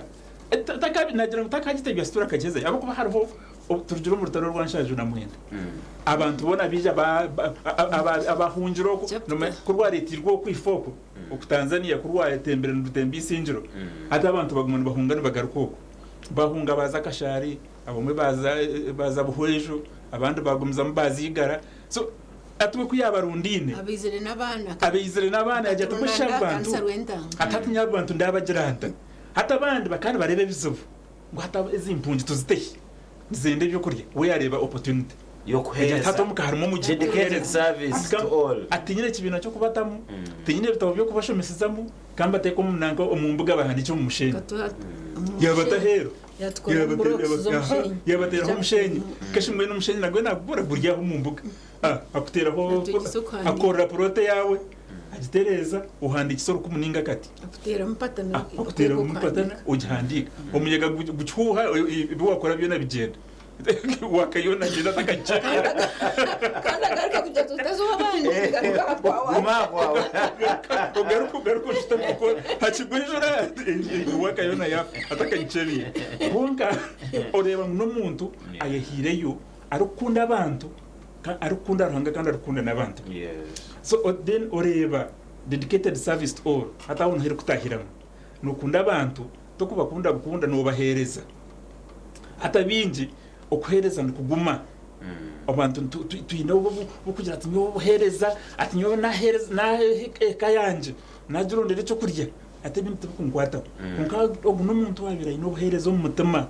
[SPEAKER 8] Ta- taka- Naagira ngu takaagitebya sitoori akagihezayo ahabw'okuba hariho obu turugire omu rutaro rwa nshanju na mwenda, abantu boona baija ba- ba- a- aba- abahungire okwo,
[SPEAKER 2] Chapter.
[SPEAKER 8] nomanya ku rwareetirwe okwo ife okwo, Oku Tanzania ku rwatembire nirutemba eisingiro, hati abantu baguma nibahunga nibagaruka okwo. Bahunga baaza Kashari, abamwe baaza baaza Buhweju, abandi bagumizamu baaza Igara. So hati we ku yaabarundaine,
[SPEAKER 2] Abaizire n'abaana.
[SPEAKER 8] abaizire n'abaana yaagira ati mbwenu shi
[SPEAKER 2] Katurunanda
[SPEAKER 8] aba bantu,
[SPEAKER 2] akanisa Rwentanga.
[SPEAKER 8] hati hati nyowe aba bantu ndaabagira nta? Hati abandi bakaba nibareeba ebizibu ngu hati ezi mpungi tuzite hi? Nizenda ebyokurya. We yaareeba opportunity.
[SPEAKER 1] Y'okuheereza.
[SPEAKER 8] Hati omuka harimu omugisha
[SPEAKER 1] Dedicated
[SPEAKER 8] gw'okuheereza.
[SPEAKER 1] service to all.
[SPEAKER 8] Ati tinyine kibiina ky'okubatamu, tinyine bitabo by'okubashomesezamu, ka mbateeke omu nanka omu mbuga bahandiikye omu mushenyi. Yaabata aheeru. Yaabateeraho omushenyi. Keshi mbwenu omushenyi nagwo nagubura guri aho omu mbuga. Akuteeraho, akorera puroti eyaawe. Agitereeza, ohandiikisa orukumu nainga akati.
[SPEAKER 2] Okuteeramu patana
[SPEAKER 8] Okuteeramu patana ogihandiika. Omuyaga gukihuuha ebi waakora byona bigyenda. Waaka yoona agyenda atakagikyebera.
[SPEAKER 2] Kandi agaruka kugira ati otaza ow'abandi garuka aha kwawe.
[SPEAKER 1] Guma aha kwawe.
[SPEAKER 8] Ogaruka ogaruka oshutame okwo hakigwa enjura waaka yoona yaafa atakagikyebeire. Kwonka oreeba ngu n'omuntu ayehaireyo arikukunda abantu arikukunda Ruhanga kandi arikukunda n'abantu be. So then oreeba dedicated service to all hati aho niho erikutahiramu. Nokunda abantu tokubakunda bukunda nobahereza. Hati abaingi okuhereza nikuguma. Abantu twine obukugira ati nyowe obuhereza ati nyowe nahereza naha eka yangye nagirondera ekyokurya hati ebindi tibikunkwataho. Kwonka ogu n'omuntu owabaire aine obuhereza omu mutima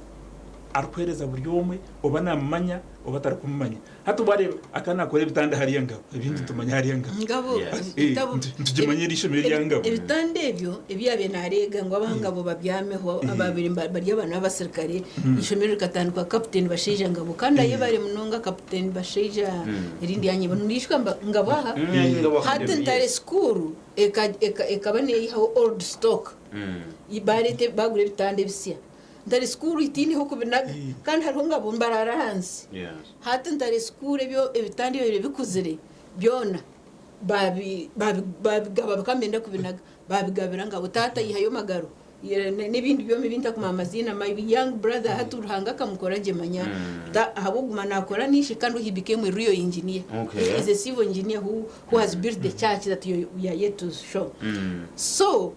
[SPEAKER 8] arikuhereza buri omwe oba namumanya oba atarikumumanya. Hati wareeba akaba nakora ebitanda hariya Ngabo, ebindi nitumanya hariya Ngabo.
[SPEAKER 2] Ngabo,
[SPEAKER 8] Eh,
[SPEAKER 2] ebitabo,
[SPEAKER 8] nitugimanya eri ishomero erya Ngabo.
[SPEAKER 2] Ebitanda ebyo ebi yaabaire naareega ngu Abangabo babyameho abaabaire bari abaana b'abasirikare, eishomero rikatandikwa Kaputeni Bashaija Ngabo. Kandi ayebare munonga Kaputeni Bashaija erindi ryanyebwa. Niijuka Ngabo aha,
[SPEAKER 1] Ngabo
[SPEAKER 2] hati
[SPEAKER 1] Academy,
[SPEAKER 2] Ntare
[SPEAKER 1] yes.
[SPEAKER 2] School ekaba neeyihaho old stock, baareeta baagura ebitanda ebisya. Ntare school tihaine h'okubinaga kandi hariho ngabo nibarara ahansi. Hati Ntare school ebyo ebitanda ebyabaire bikuzire byona babigaba bakaba nibenda kubinaga babigabira ngabo. Taata yaihayo magaro n'ebindi byoma ebi ntakumanya maziina my young brother hati Ruhanga akamukora gye manya ahabw'okuguma nakora n'ishe kandi he became a real engineer. He is a civil engineer who has built the church that we are yet to show. So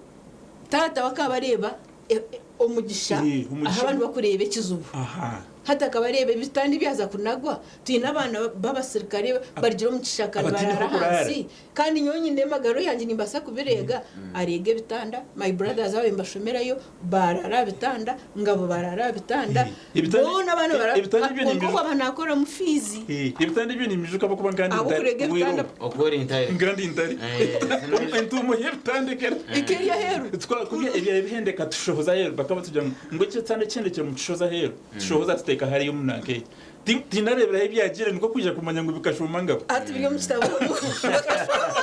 [SPEAKER 2] taata we akaba areeba omugisha
[SPEAKER 8] Eh, omugisha.
[SPEAKER 2] ahu abandi bakureeba ekizibu.
[SPEAKER 8] Aha.
[SPEAKER 2] Hati akaba areeba ebitanda ebyaza kunagwa, twine abaana b'abasirikare barugire omu kishaka
[SPEAKER 8] Abataine
[SPEAKER 2] nibarara
[SPEAKER 8] h'okuraara.
[SPEAKER 2] ahansi kandi nyowe nyine emagaro yangye nimbaasa kubireega. Areega ebitanda, my brothers ababaire nibashomerayo baaraara aha bitanda, Ngabo baraara aha bitanda,
[SPEAKER 8] Eh, ebitanda-
[SPEAKER 2] boona abaana barara
[SPEAKER 8] ebitanda ebyo
[SPEAKER 2] kwonka
[SPEAKER 8] nimbi-
[SPEAKER 2] obu aba naakoramu fiizi.
[SPEAKER 8] Eh, ebitanda ebyo nimbijuka ahabw'okuba nkaba ndi
[SPEAKER 2] Ahabw'okureega
[SPEAKER 8] ntari
[SPEAKER 2] ebitanda.
[SPEAKER 1] Okuba ori ntare.
[SPEAKER 8] Nkaba ndi ntare.
[SPEAKER 1] Eh,
[SPEAKER 8] Entuumo y'ebitanda ekera.
[SPEAKER 2] Ekeri aheeru.
[SPEAKER 8] Twakubye ebya ebihendeka tushohoza aheeru bakaba batugira ngu ngu ekitanda ekihendekire mukishohoze aheeru tushohoza tuteeka hariya omu nanka egi. Ti- Tinareeberaho ebyagiire nikwo kwija kumanya ngu bikashuuma ngabo.
[SPEAKER 2] Hati biri omu kitabo bikashuuma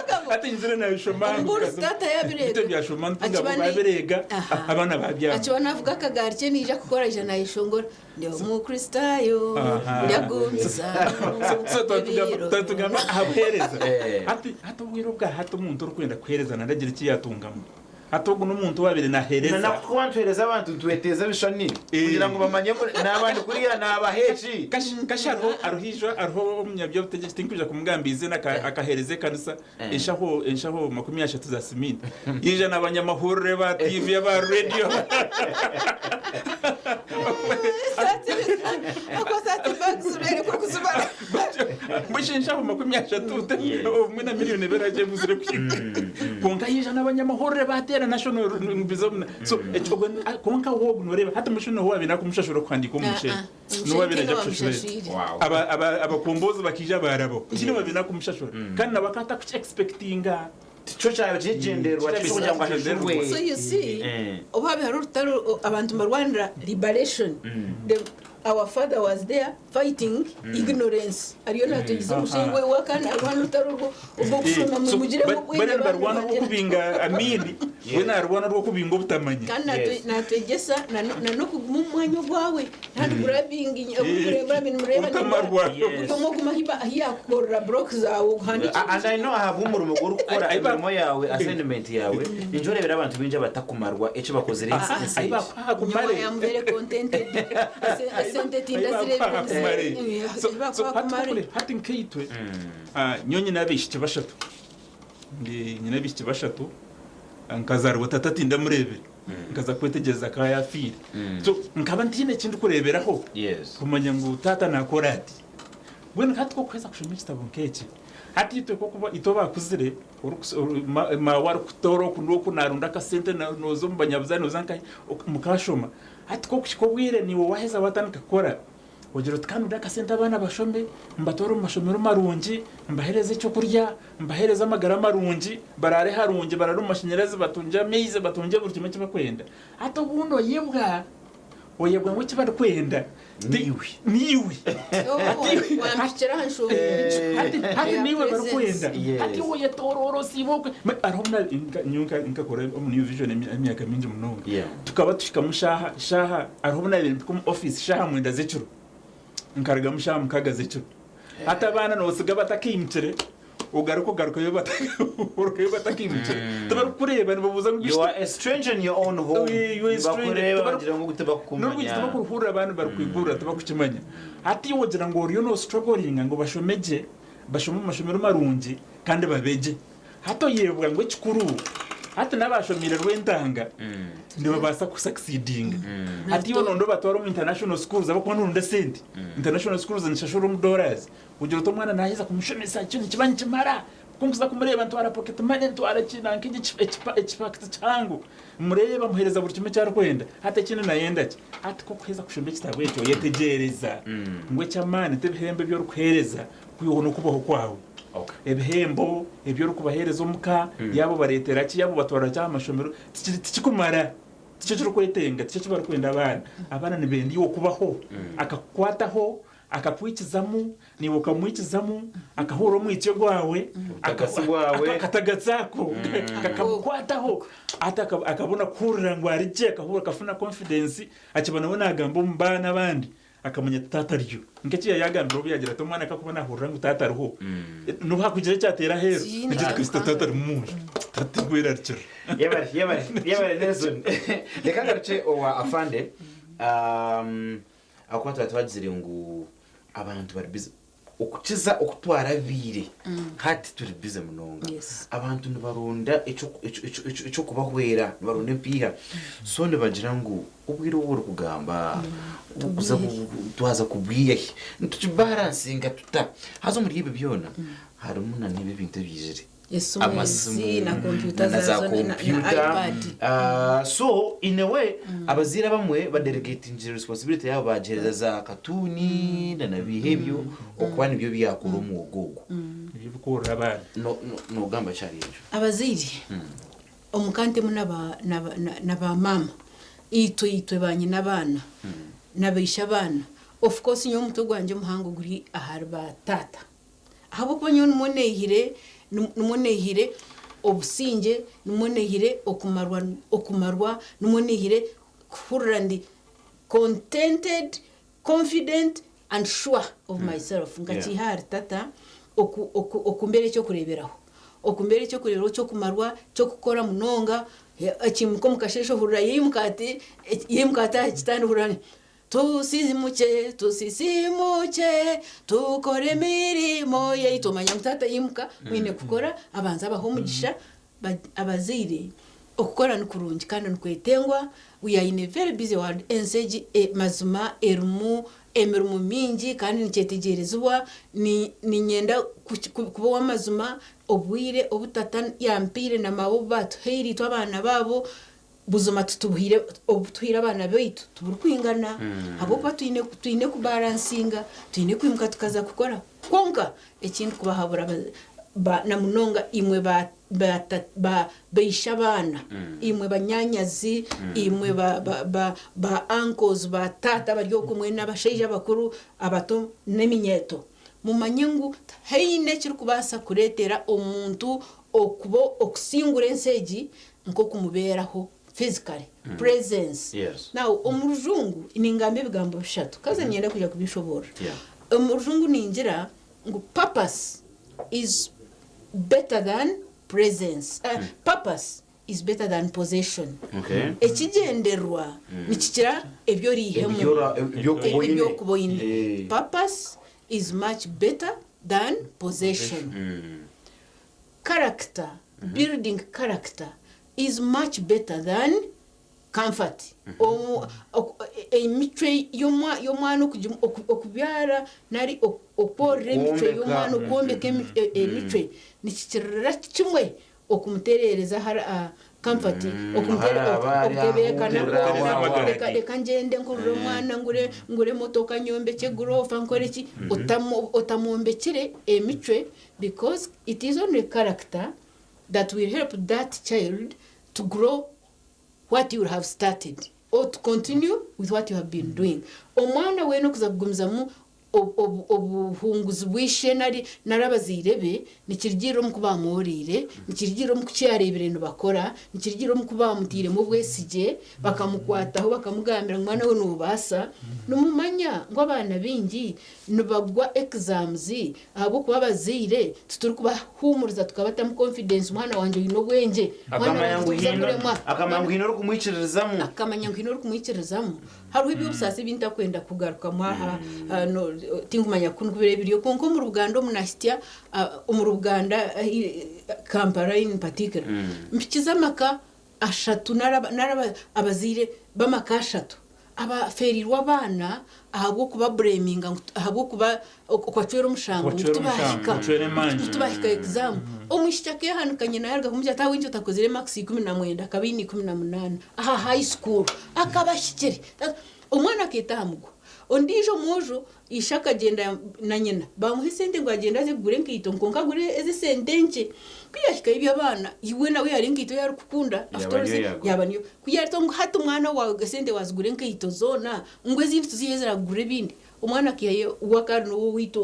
[SPEAKER 2] ngabo.
[SPEAKER 8] Hati nyizire nabishoma ngu
[SPEAKER 2] Omubuurizi
[SPEAKER 8] bikashuuma.
[SPEAKER 2] taata yabireega.
[SPEAKER 8] Beitu ebyashuuma nti ngabo
[SPEAKER 2] Akiba ni-
[SPEAKER 8] babireega
[SPEAKER 2] Aha.
[SPEAKER 8] abaana babyama.
[SPEAKER 2] Akiba navuga akagaari kye naija kukora aija nayeshongora ndi omukristaayo
[SPEAKER 8] Aha.
[SPEAKER 2] ndyagumizamu
[SPEAKER 8] So
[SPEAKER 2] ebiro
[SPEAKER 8] twatugamba aha buheereza.
[SPEAKER 1] Eh.
[SPEAKER 8] Hati hati obwire obwa hati omuntu orikwenda kuheereza naragira eki yatungamu. Hati ogu n'omuntu owaabaire naaheereza.
[SPEAKER 1] Na ku nituheereza abantu nitweteeza ebishushani kugira ngu bamanye ngu naaba ndi kuriya naabaha eki.
[SPEAKER 8] Kashi hariho hariho eija hariho omunyaby'obutegyeki tinkwija kumugamba eiziina akaheereza ekanisa enshaho enshaho 30 za siminti. Yaija n'abanyamahurire ba tiivi aba reediyo. Mbwenu shi enshaho 30 obumwe na miriyoni ebiri agyebuzire kuhika. Kwonka haija n'abanyamahurire baateera National nibiza omu so ekyo ogwo ni- kwonka we ogu nooreeba hati mbwenu shi n'oha owaabaire naakumushashura kuhandiika omu mushenyi?
[SPEAKER 2] Ah, ah.
[SPEAKER 8] N'oha owaabaire naija
[SPEAKER 2] Omushenyi
[SPEAKER 8] kushashura
[SPEAKER 2] tihaine
[SPEAKER 8] ekyo?
[SPEAKER 1] Wow.
[SPEAKER 8] Aba- aba- Abakombozi bakaija baarabaho. Tihaine owaabaire naakumushashura. Kandi nawe akaba atakukiexpectinga.
[SPEAKER 1] Tikyo kyabaire kiri ekigyendererwa kye kugira ngu ashashurwe.
[SPEAKER 2] So you see,
[SPEAKER 1] Eh.
[SPEAKER 2] obu haabaire hariho orutaro abantu nibarwanira liberation, the, our father was there fighting ignorance. Ariyo naatwegyesa omushenyi we we kandi naarwana orutaro orwo orw'okushoma
[SPEAKER 8] So,
[SPEAKER 2] mugire
[SPEAKER 8] bariya nibarwana orw'okubinga Amiini, we naarwana orw'okubinga obutamanya.
[SPEAKER 2] Kandi natwegyesa na n'okuguma omu mwanya ogwawe nandi grabbing
[SPEAKER 8] Otamarwa.
[SPEAKER 2] buri omwe oguma ahi yakukorera block zaawe oguhandike.
[SPEAKER 1] And I know ahabw'omurimo ogu orikukora
[SPEAKER 8] Ai- ai-
[SPEAKER 1] emirimo yaawe assignment yaawe ninjya oreebera abantu baingi abatakumarwa eki bakozire ensi
[SPEAKER 8] Ai
[SPEAKER 1] egi.
[SPEAKER 8] bakuha
[SPEAKER 2] Nyowe
[SPEAKER 8] kumare.
[SPEAKER 2] I am very contented. Esente tindazireebire.
[SPEAKER 8] So, so, hati kukure, hati nkaitwe nyowe nyine abaishiki bashatu Ndi- nyine abaishiki bashatu nkazaarwa tata tindamureebire nkaza kwetegyereza akaba yaafiire so nkaba ntiine eki ndikureeberaho kumanya ngu taata naakora ati mbwenu hati ku orikuheza kushoma ekitabo nk'eki hati itwe nk'okuba itwe abaakuzire maawe arikutoora oku n'oku naarunda akasente nooza omu banyabuzaare nooza nkahi mukashoma hati ku orikuhika obwire naiwe waaheza waatandika kukora Ogira oti, Ka ndonde akasente abaana bashome, mbatware omu mashomero marungi, mbaheereze ekyokurya, mbaheereze amagara marungi, baraare harungi, baraare omu mashanyarazi, batungye amaizi, batungye buri kimwe eki barikwenda. Hati obundi oyebwa Oyebwa ngu eki barikwenda
[SPEAKER 1] Niiwe.
[SPEAKER 8] Niiwe.
[SPEAKER 2] Wampikira aha nshonga.
[SPEAKER 8] Hati hati
[SPEAKER 2] Eya
[SPEAKER 8] niiwe
[SPEAKER 2] presence.
[SPEAKER 8] barikwenda.
[SPEAKER 1] Yes.
[SPEAKER 8] Hati oyetoroora osiiba okwe. Hariho nyowe nkakora omu New Vision emyaka mingi munonga.
[SPEAKER 1] Yeah.
[SPEAKER 8] Tukaba tuhikamu shaaha shaaha hariho obu naabaire mpika omu ofiisi shaaha mwenda z'ekiro. Nkarugamu shaaha mukaaga z'ekiro. Hati abaana nootsiga batakaimukire. Ogaruka ogarukayo ogarukayo batakaimukire. Tibarikukureeba nibabuuza ngu
[SPEAKER 1] You are a stranger in your own home.
[SPEAKER 8] You are a stranger.
[SPEAKER 1] Nibakureeba bagira ngu tibakukumanya.
[SPEAKER 8] N'orwigi tibakuruhurira abaana barikwigurira tibakukimanya. Hati iwe ogira ngu oriyo nostrugglinga ngu bashome gye, bashome omu mashomero marungi kandi babe gye. Hati oyebwa ngu ekikuru hati n'abashomeire Rwentanga nibabaasa ku succeedinga. Hati iwe noyenda obatware omu international schools ahabw'okuba noronda esente. International schools nizishashurwa omu dollars. Ogira oti omwana naaheza kumushomesa ekyo nikiba nikimara, ku nkuza kumureeba ntwara pocket money ntwara ki nanka ekipakiti kihango mureeba muheereza buri kimwe eki arikwenda. Hati ekindi nayenda ki? Hati ku orikuheza kushoma ekitabo ekyo oyetegyereza ngu eky'amaani t'ebihembo ebi orikuheereza kwihaho n'okubaho kwawe. Ebihembo ebi orikubaheereza omuka yaaba obareetera ki yaaba obatwarira ki aha mashomero tikirikumara. Tikyo kirikwetenga, tikyo eki barikwenda abaana. Abaana nibenda iwe okubaho, akakukwataho, Akakwikizamu, naiwe okamwikizamu, akahurira omwitsyo gwawe,
[SPEAKER 1] Obutagatsi bwawe.
[SPEAKER 8] akatagatsi ako kakamukwataho, hati akabona kuhurira ngu ari gye, akahurira akafuna confidence, akiba nawe naagamba omu baana abandi, akamanya ati taata ariyo. Nk'eki yaagambire obu yaagira ati omwana ku arikuba naahurira ngu taata ariho, n'obu haakugira ekyateera aheeru,
[SPEAKER 2] Tihaine
[SPEAKER 8] nagira ati kasita taata ari omu nju, tatigwerarikirira.
[SPEAKER 1] Yebare, yebare, yebare Nelson. Reka ngarukye owa Afande. Ahakuba twaba twagizire ngu abantu bari busy okukiza oku twarabiire hati turi busy munonga.
[SPEAKER 2] Yes.
[SPEAKER 1] Abantu nibaronda eky'okubahwera, nibaronda empiiha. So nibagira ngu obwire obu orikugamba kuza twaza kubwiha hi? Nitukibaransinga tuta? Haza omuri ebyo byona harimu n'ebi ebintu ebiijire.
[SPEAKER 2] Esimu
[SPEAKER 1] amasimu
[SPEAKER 2] ezi na kompyuta
[SPEAKER 1] na za
[SPEAKER 2] zaazo na
[SPEAKER 1] kompyuta
[SPEAKER 2] iPad.
[SPEAKER 1] So in a way abazaire abamwe badelegatingire responsibility yaabo bagihereza za katuuni na nabiiha ebyo okuba nibyo byakora omwoga ogwo.
[SPEAKER 8] Nibyo bikworora abaana.
[SPEAKER 1] No- no- Nogamba ki ahari ekyo?
[SPEAKER 2] Abazaire omu ka ntemu naba naba na ba maama itwe itwe ba nyina abaana na baishe abaana of course nyowe omutwe gwangye omuhango guri ahari ba taata. Ahabw'okuba nyowe nimwo neihire, nimwo neihire obusingye, nimwo neihire okumarwa, okumarwa, nimwo neihire kuhurira ndi contented, confident and sure of myself. Nkakiiha ahari tata oku, oku, okumbeera eky'okureeberaho. Okumbeera eky'okureeberaho ky'okumarwa, ky'okukora munonga, ekiimuka omu kasheeshe ohurira yaimuka ati, yaimuka ati aha kitanda ohurira Tusisimukye, tusisimukye, tukore emirimo yaitu. Omanya ngu taata yaimuka, mwine kukora, abanze abahe omugisha. Abazaire, okukora ni kurungi kandi nikwetengwa. We are in a very busy world. Ensi egi mazima erimu emirimo mingi kandi nikyetegyerezibwa. Niinyenda kuba ow'amazima, obwire obu tata yampaire na maawe obu baatuhaire itwe abaana baabo, Buzima titubuhaire obu tuhaire abaana baitu tiburikwingana ahabw'okuba twine twine kubaransinga, twine kwimuka tukaza kukora. Kwonka eki ndikubahabura ba na munonga imwe ba ba ta ba baishe abaana, imwe banyaanyazi, imwe ba ba ba ba uncles, ba taata abari okwo mwena abashaija abakuru, abato n'eminyeeto, mumanye ngu tihaine ekirikubaasa kureetera omuntu okuba okusingura ensi egi nk'okumubeeraho physically, presence.
[SPEAKER 1] Yes.
[SPEAKER 2] Now omu rujungu ningamba ebigambo bishatu kaza niinyenda kwija kubishoboorora.
[SPEAKER 1] Yeah.
[SPEAKER 2] Omu rujungu ningira ngu purpose is better than presence. Purpose is better than possession.
[SPEAKER 1] Okay.
[SPEAKER 2] Ekigyendererwa nikikira ebi oriihemu.
[SPEAKER 1] Eby'okuba oine.
[SPEAKER 2] Eby'okuba oine.
[SPEAKER 1] Eh.
[SPEAKER 2] Purpose is much better than possession. Character, building character is much better than comfort. Emicwe y'omwana okubyara nari okworora emicwe y'omwana, okwombeka emicwe nikikirira kimwe okumutereereza ahari comfort, okutebeekana, reka ngyende nkurure omwana ngure emotoka nyombekye egoroofa nkore ki, otamwombekire emicwe Because it is only character that will help that child to grow what you have started. Or to continue with what you have been doing. Omwana weena okuza kugumizamu obuhunguzi bwa ishe nari nari abazaire be nikirugiirira omu ku baamworeire, nikirugiirira omu ku ki yaareebire nibakora, nikirugiirira omu ku baamutairemu obwesigye, bakamukwataho bakamugambira ngu mwana we noobaasa. Nimumanya ngu abaana baingi nibagwa exams ahabw'okuba abazaire titurikubahuumuriza tukabatamu confidence, mwana wangye oine obwengye, mwana
[SPEAKER 1] Akamanya
[SPEAKER 2] wangye
[SPEAKER 1] ngu
[SPEAKER 2] torikuza
[SPEAKER 1] haine
[SPEAKER 2] kuremwa,
[SPEAKER 1] akamanya ngu haine orikumwikiririzamu.
[SPEAKER 2] Akamanya ngu haine orikumwikiririzamu. Hariho eby'obusaasi ebi ntakwenda kugarukamu aha, tinkumanya ku ndikubireeba biriyo kwonka omuri Buganda omu nahitsya, omuri Buganda Kampala in particular, mpikize amaka ashatu nari abazaire b'amaka ashatu abafeereirwe abaana ahabw'okuba bureeminga ngu ahabw'okuba okubacwera omushango ngu tibahika ngu tibahika egizaamu. Omwishiki akeehanika nyina yaaruga kumugira ati ahabw'enki otakozire maakisi 19 akaba aine 18 aha hayi sikuuru akaba ahikire. Omwana akeeta aha mugwa. Ondiijo omwojo Ishe akagyenda na nyina baamuha esente ngu agyende aze kugura enkaito kwonka agure ez'esente nkye. Ku yaahikayo eby'abaana, iwe nawe hariho enkaito ei arikukunda
[SPEAKER 1] Yaaba niyo yaagura.
[SPEAKER 2] yaaba niyo. Ku yaareta ngu hati mwana waawe esente waazigura enkaito zoona, ngu ezindi tuzihe ziraakugurira ebindi. Omwana akaihayo we akaba ari n'ow'owaitu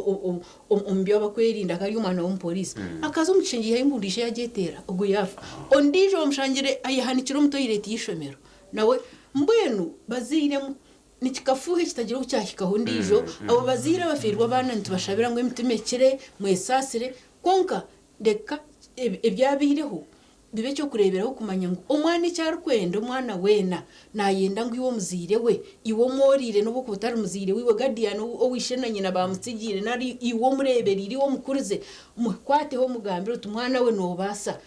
[SPEAKER 2] omu by'abakwerinda akaba ari omwana w'omuporiisi. Akaza omu kishengye yaihayo embundu ishe yaagyeteera, ogwo yaafa. Ondiijo bamushangire ayehanikire omu toyireti y'eishomero nawe. Mbwenu bazairemu. Nikikafuuha ekitagira obu kyahikaho ondiijo. Abo bazaire abafeirwe abaana nitubashabira ngu emitima ekire, mwesaasire. Kwonka reka ebyabaireho bibe eky'okureeberaho kumanya ngu omwana eki arikwenda, omwana weena naayenda ngu iwe omuzaire we, iwe omworeire n'obu okuba otari muzaire we, iwe guardian ou ishe na nyina baamutsigiire nari iwe omureebereire, iwe omukurize, mukwateho omugambire oti mwana we noobaasa.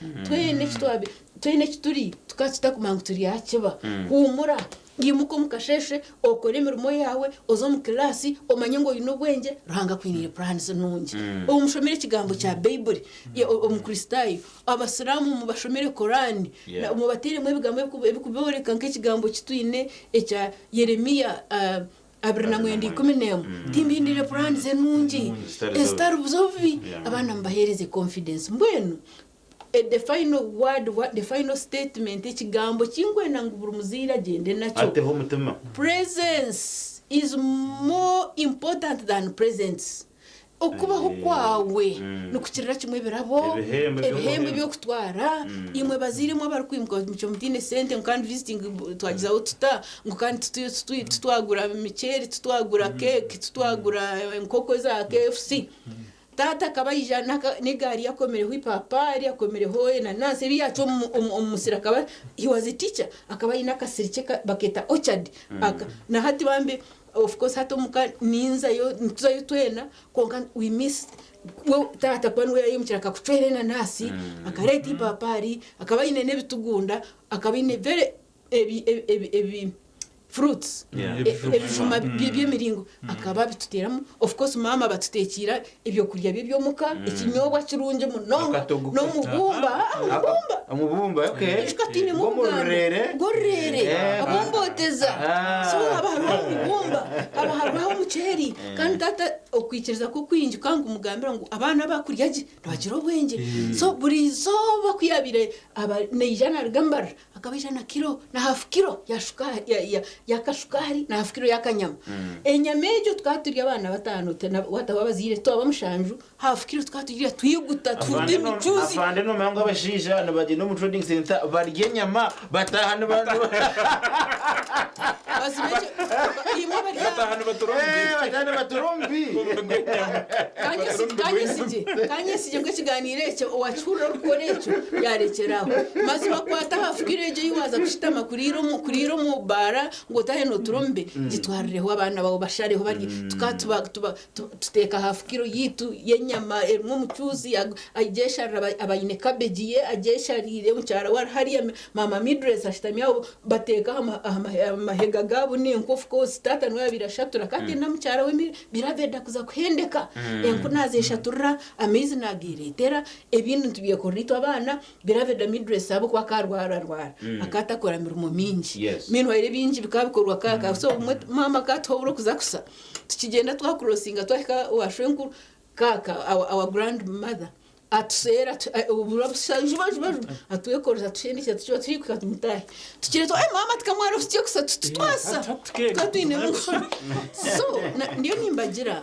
[SPEAKER 2] Twena eki turi tukaba tutakumanya ngu turi aha kiba. Huumura. Imuka omu kasheeshe, okore emirimo yaawe, oze omu kilaasi, omanye ngu oine obwengye, Ruhanga akwiniire puraanizi nungi. Omushomere ekigambo kya Baiburi, Omukristaayo, Abasiraamu mubashomere Koraani, mubateeremu ebigambo ebirikubooreka nk'ekigambo ki twine ekya Yeremia 29:11, Timbiniire puraanizi enungi, ezitari z'obubi, abaana mubaheereze confidence. Mbwenu The final word, the final statement, ekigambo kinkwenda ngu buri muzaire agyende nakyo.
[SPEAKER 1] Ateho omutima.
[SPEAKER 2] Presence is more important than presents. Okubaho kwawe nikukirira kimwe ebirabo, ebihembo eby'okutwara. Imwe bazaire imwe abarikwimuka mutyo mutaine sente ngu kandi visiting twagizaho tuta, ngu kandi titwagura miceeri, titwagura cake, titwagura enkoko eza KFC. Taata akaba aija n'egaari ye akomireho eipapaari, akomireho enanansi, ebi yaacwa omu musiri akaba, he was a teacher, akaba aine akasiri kye bakeeta orchard. Na hati bambi, of course hati omuka ninzayo, nituzayo twena, kwonka we miss we taata kuba niwe yaimukire akakucwera enanasi, akareeta eipapaari, akaba aine n'ebitugunda, akaba aine very ebi ebi ebi fruits
[SPEAKER 1] Yeah.
[SPEAKER 2] ebijuma by'emiringo akaba abituteeramu of course maama abatuteekiira ebyokurya bye eby'omuka ekinyobwa kirungi munonga
[SPEAKER 1] Akatogo.
[SPEAKER 2] n'omubumba ah, omubumba
[SPEAKER 1] Omubumba, okay.
[SPEAKER 2] Ekyo twinemu
[SPEAKER 1] Gw'omururere.
[SPEAKER 2] Gw'orurere
[SPEAKER 1] Eh.
[SPEAKER 2] abombooteza
[SPEAKER 1] Ah.
[SPEAKER 2] so haba hariho omubumba haba hariho omuceeri kandi taata okwikiriza kwe okwingi kukaba nikumugambira ngu abaana abakurya gye nibagira obwengye so buri izooba ku yaabaire aba naija naaruga Mbarara Akaba aija na kiro na hafu kiro ya shukaari ya ya y'akashukaari na hafu kiro y'akanyama. Enyama egyo tukaba turi abaana bataano wataho abazaire twaba mushanju, hafu kiro tukaba tugirya twiguta tuhuta emicuuzi.
[SPEAKER 1] Afande nomanya ngu abashaija nibagyenda omu trading centre barya enyama bataaha niba
[SPEAKER 2] Mazima ekyo imwe abari aha.
[SPEAKER 8] Bataaha nibatura omu
[SPEAKER 1] Eh, bataaha nibatura omu bi.
[SPEAKER 2] Kanyesigye kanyesigye ngu ekiganiiro ekyo owakihurira orikukora ekyo yarekyera aho. Mazima kwata aha fukira egyo ei waaza kushutama kuriira omu kuriira omu baara ngu otaahe nootura omu be, gitwarireho abaana baawe bashareho barye. Tukaba tuba tuba tuteeka aha fukiro yaitu y'enyama erimu omucuuzi agyesharira aba aine cabbage ye agyeshariire mukyara we ari hariya maama Midress ashutami aho bateeka aha mahega gaabo n'enku of course taata niwe yaabaire ashatura kandi na mukyara we Biraveda kuza kuhendeka enku naazeshaturira amaizi naagereetera ebindi nitubyekorera itwe abaana. Biraveda Midress ahabw'okuba akarwararwara akaba atakora mirimo mingi. Meanwhile ebingi bikaba bikorwa kaaka so obumwe maama akatuha oburo kuza kusa tukigyenda twakurosinga twahika owa shwenkuru kaaka our grandmother. Atuseera obura busha juba juba juba atwekoreza atushendekye tukiba tuhikuka tumutaahe tukireetwa eh maama tikamwara obusyo kusa tutwasa tukaba twinemu so ndiyo nimbagira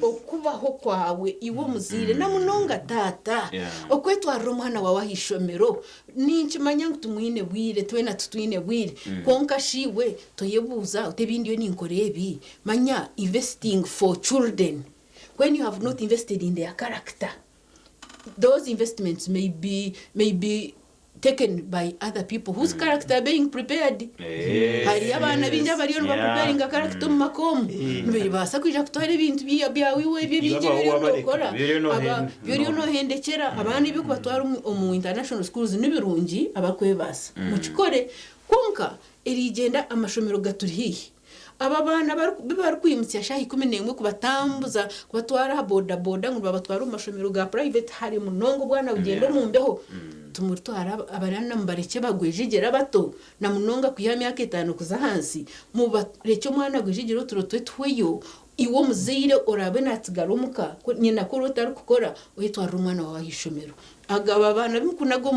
[SPEAKER 2] okubaho kwawe iwe omuzaire na munonga taata okwetwarira omwana waawe aha ishomero ninkimanya ngu tumwine bwire twena titwine bwire kwonka shi iwe toyebuuza oti ebi ndiyo ninkora ebi manya investing for children when you have not invested in their character those investments may be may be taken by other people whose character are being prepared hariyo abaana baingi abariyo nibapreparinga character omu maka omu nibabaasa kwija kutwara ebintu byawe iwe ebyo ebingi ebi oriyo nokora ebi oriyo nohendekyera abaana eby'okubatwara omu international schools nibirungi abarikwebaasa mukikore kwonka erigyenda amashomero gaturi haihi Aba baana bi barikwimutsya shaaha 11 kubatambuza kubatwara aha boda boda ngu nibabatwara omu mashomero ga private hare munonga obwana bugyenda omu mbeho timurutwara abaana mubarekye bagwejegyere abato na munonga kwiha aha myaka etaano kuza ahansi mubarekye omwana agwejegyere oturo twe tuhweyo iwe omuzaire oraabe naatsigara omuka nyina ku oraba otarikukora oyetwarire omwana waawe aha ishomero. Aba abaana b'omukunaga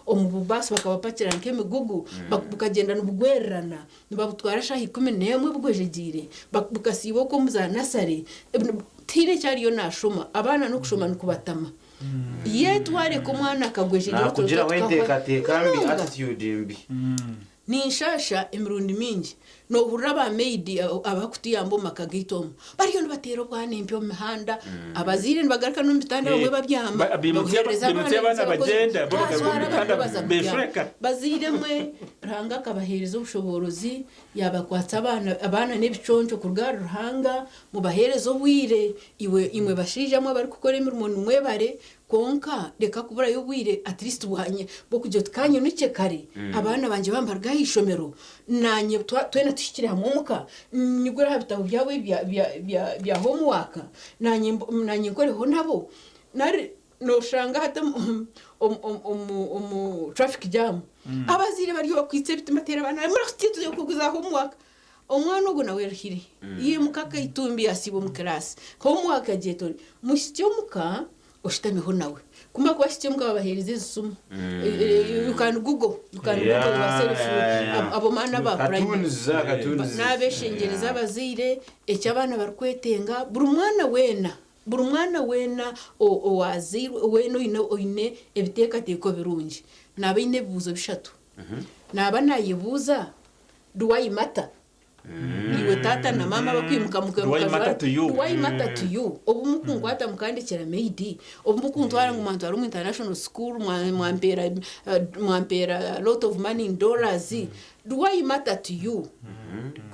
[SPEAKER 2] omu bubaasi bakabapakira nk'emigugu bukagyenda nibugwererana Nibabutwara shaaha 11 bugwejegyeire, bukasiiba okwo omu za nasare, tihaine eki ariyo naashoma. Abaana n'okushoma nikubatama. Yet waareka omwana akagwejegyera oturo twe
[SPEAKER 1] Naakugiraho
[SPEAKER 2] tukahwa
[SPEAKER 1] enteekateeka mbi,
[SPEAKER 2] munonga.
[SPEAKER 1] attitude mbi.
[SPEAKER 2] Ninshaasha emirundi mingi noohurira ba maid abarikutuyamba omu maka gaitu omu bariyo nibateera obwana empi omu mihanda, abazaire nibagaruka n'omu bitanda abamwe babyama,
[SPEAKER 8] Baimutsya
[SPEAKER 2] babuheereza
[SPEAKER 8] baimutsya
[SPEAKER 2] abaana
[SPEAKER 8] abaana
[SPEAKER 2] abakozi
[SPEAKER 8] bagyenda bo bagaruka omu
[SPEAKER 2] baatwara abaana
[SPEAKER 8] bitanda
[SPEAKER 2] baza kubyama.
[SPEAKER 8] beeshweka.
[SPEAKER 2] Bazaire mwe, Ruhanga akabaheereza obushoboorozi, yaabakwatsa abaana, abaana n'ebiconco kuruga ahari Ruhanga, mubaheereze obwire. Iwe, imwe bashaija mwe abarikukora emirimo nimwebare, kwonka reka kuburayo obwire at least bwanye bw'okugira oti ka nyinukye kare, abaana bangye baaba nibaruga aha ishomero, naanye twa, twena tuhikire hamwe omuka, nyigure aha bitabo byabo ebya, bya, bya, bya homework, naanye, naanye nkoreho nabo. Nari Noshanga hati omu traffic jam abazaire bari bakwitse ebiti nibateera abaana murahutye tuze kuza homework omwana ogwo nawe aruhire yaimuka akaitumbi yasiiba omu class homework agyetore muhikye omuka oshutameho nawe kumara kubahitsya omuka babaheereza ezi simu you can google you can google yourself abo baana aba private nabeshengyereza abazaire eki abaana barikwetenga buri mwana weena Buri mwana weena owaazairwe, weena oine oine ebiteekateeko birungi, naaba aine ebibuuzo bishatu. Naaba naayebuuza, Do I matter? Iwe taata na maama abakwimuka
[SPEAKER 8] Do I matter to you?
[SPEAKER 2] Do I matter to you? Obu mukunkwata mukandekyera maid, obu mukuntwara ngu mwantwara omu international school, mwampeera mwampeera a lot of money in dollars, Do I matter to you?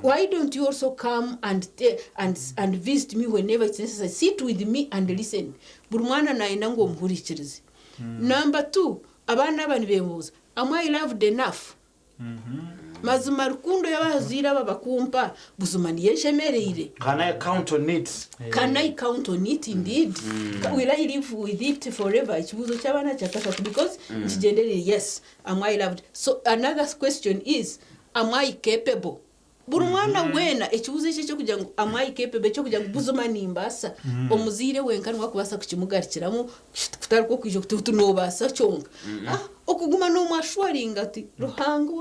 [SPEAKER 2] Why don't you also come and, and, and visit me whenever it's necessary? Sit with me and listen. Buri mwana nayenda ngu omuhurikirize. Number two, abaana aba nibebuuza, am I loved enough? Mazima rukundo y'abazaire aba bakumpa buzima niyo enshemereire?
[SPEAKER 1] Can I count on it?
[SPEAKER 2] Can I count on it indeed? Will I live with it forever? Ekibuuzo ky'abaana kya kashatu because nkigyendereire yes. Am I loved? So another question is, am I capable? Buri mwana weena ekibuuzo eki eky'okugira ngu am I capable eky'okugira ngu buzima nimbaasa, omuzaire wenka niwe arikubaasa kukimugarukiramu kutari kw'okwija kuti oti noobaasa kyonka. Ah, okuguma noomwashuwaringa oti Ruhanga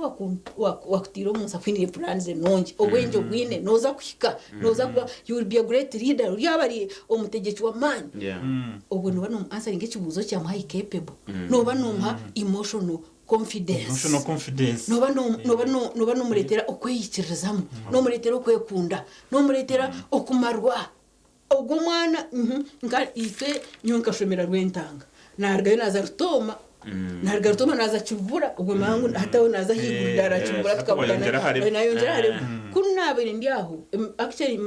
[SPEAKER 2] owaakutaire omu nsi akwiniire puraani nungi, obwengye obwine, nooza kuhika, nooza kuba, you will be a great leader, oryaba ori omutegyeki w'amaani. Obwo nooba noomu answeringa ekibuuzo kya am I capable? Nooba noomuha emotional confidence.
[SPEAKER 8] Emotional confidence.
[SPEAKER 2] Nooba nooba nooba noomureetera okweyikiririzamu, noomureetera okwekunda, noomureetera okumarwa. Ogwo omwana nka itwe nyowe nkashomera Rwentanga, naarugayo naaza Rutooma, naaruga Rutooma naaza Kibubura, obwo mangu hati aho naaza ahaiguru ndaara Kibubura tukabugana, nayongyera ahareba. Ku naabaire ndi aho, actually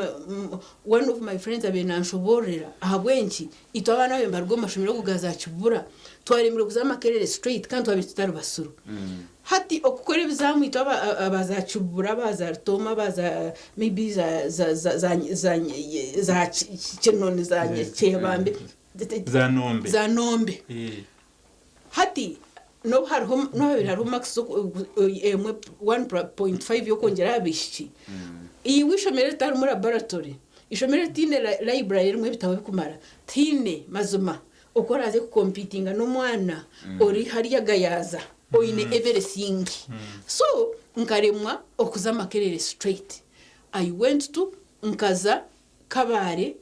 [SPEAKER 2] one of my friends abaire nanshoboororera ahabw'enki Itwe abaana ababaire nibaruga omu mashomero ago ga za Kibura twaremirwe kuza Makerere straight kandi twabaire tutari basiru. Hati okukora ebizaamu itwe aba za Kibura, aba za Rutooma, aba za maybe za za za za za za Kinoni, za Kyebambe,
[SPEAKER 8] Za Nombe.
[SPEAKER 2] za Nombe. Hati n'obu hariho n'obu habaire hariho marks emwe 1.5 y'okwongyera aha baishiki, iwe eishomero eritarimu laboratory, eishomero eritaine library erimu ebitabo birikumara, tihaine mazima. Oku oraaze kukompitinga n'omwana ori hariya Gayaza oine everything. So nkaremwa okuza Makerere straight. I went to nkaza Kabale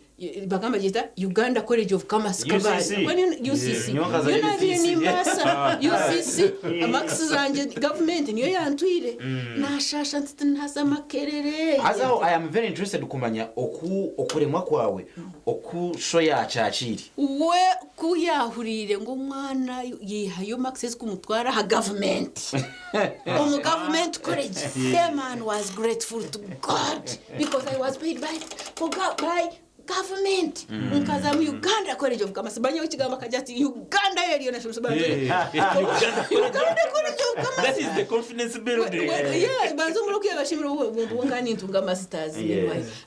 [SPEAKER 2] bakaba nibagyeta Uganda College of Commerce Kabale.
[SPEAKER 1] UCC.
[SPEAKER 2] Mbwenu UCC.
[SPEAKER 1] Nyowe nkaza
[SPEAKER 2] Niyo naabaire
[SPEAKER 1] UTC.
[SPEAKER 2] nimbaasa UCC marks zangye gavumenti niyo yantwire. Naashaasha nti tinaaza Makerere.
[SPEAKER 1] Haza aho I am very interested kumanya oku okuremwa kwawe oku sho yaakyakiire.
[SPEAKER 2] We ku yaahuriire ngu omwana yaihayo marks ezirikumutwara aha gavumenti, omu government college, the man was grateful to God because I was paid by, for, by government. Nkaza mu Uganda College of Commerce. Manya ekigambo akagira ati Uganda yo eriyo national Uganda College of Commerce.
[SPEAKER 8] That is the confidence building.
[SPEAKER 2] Yeah, banza omuri okuyabashimira obu nka nintunga masters.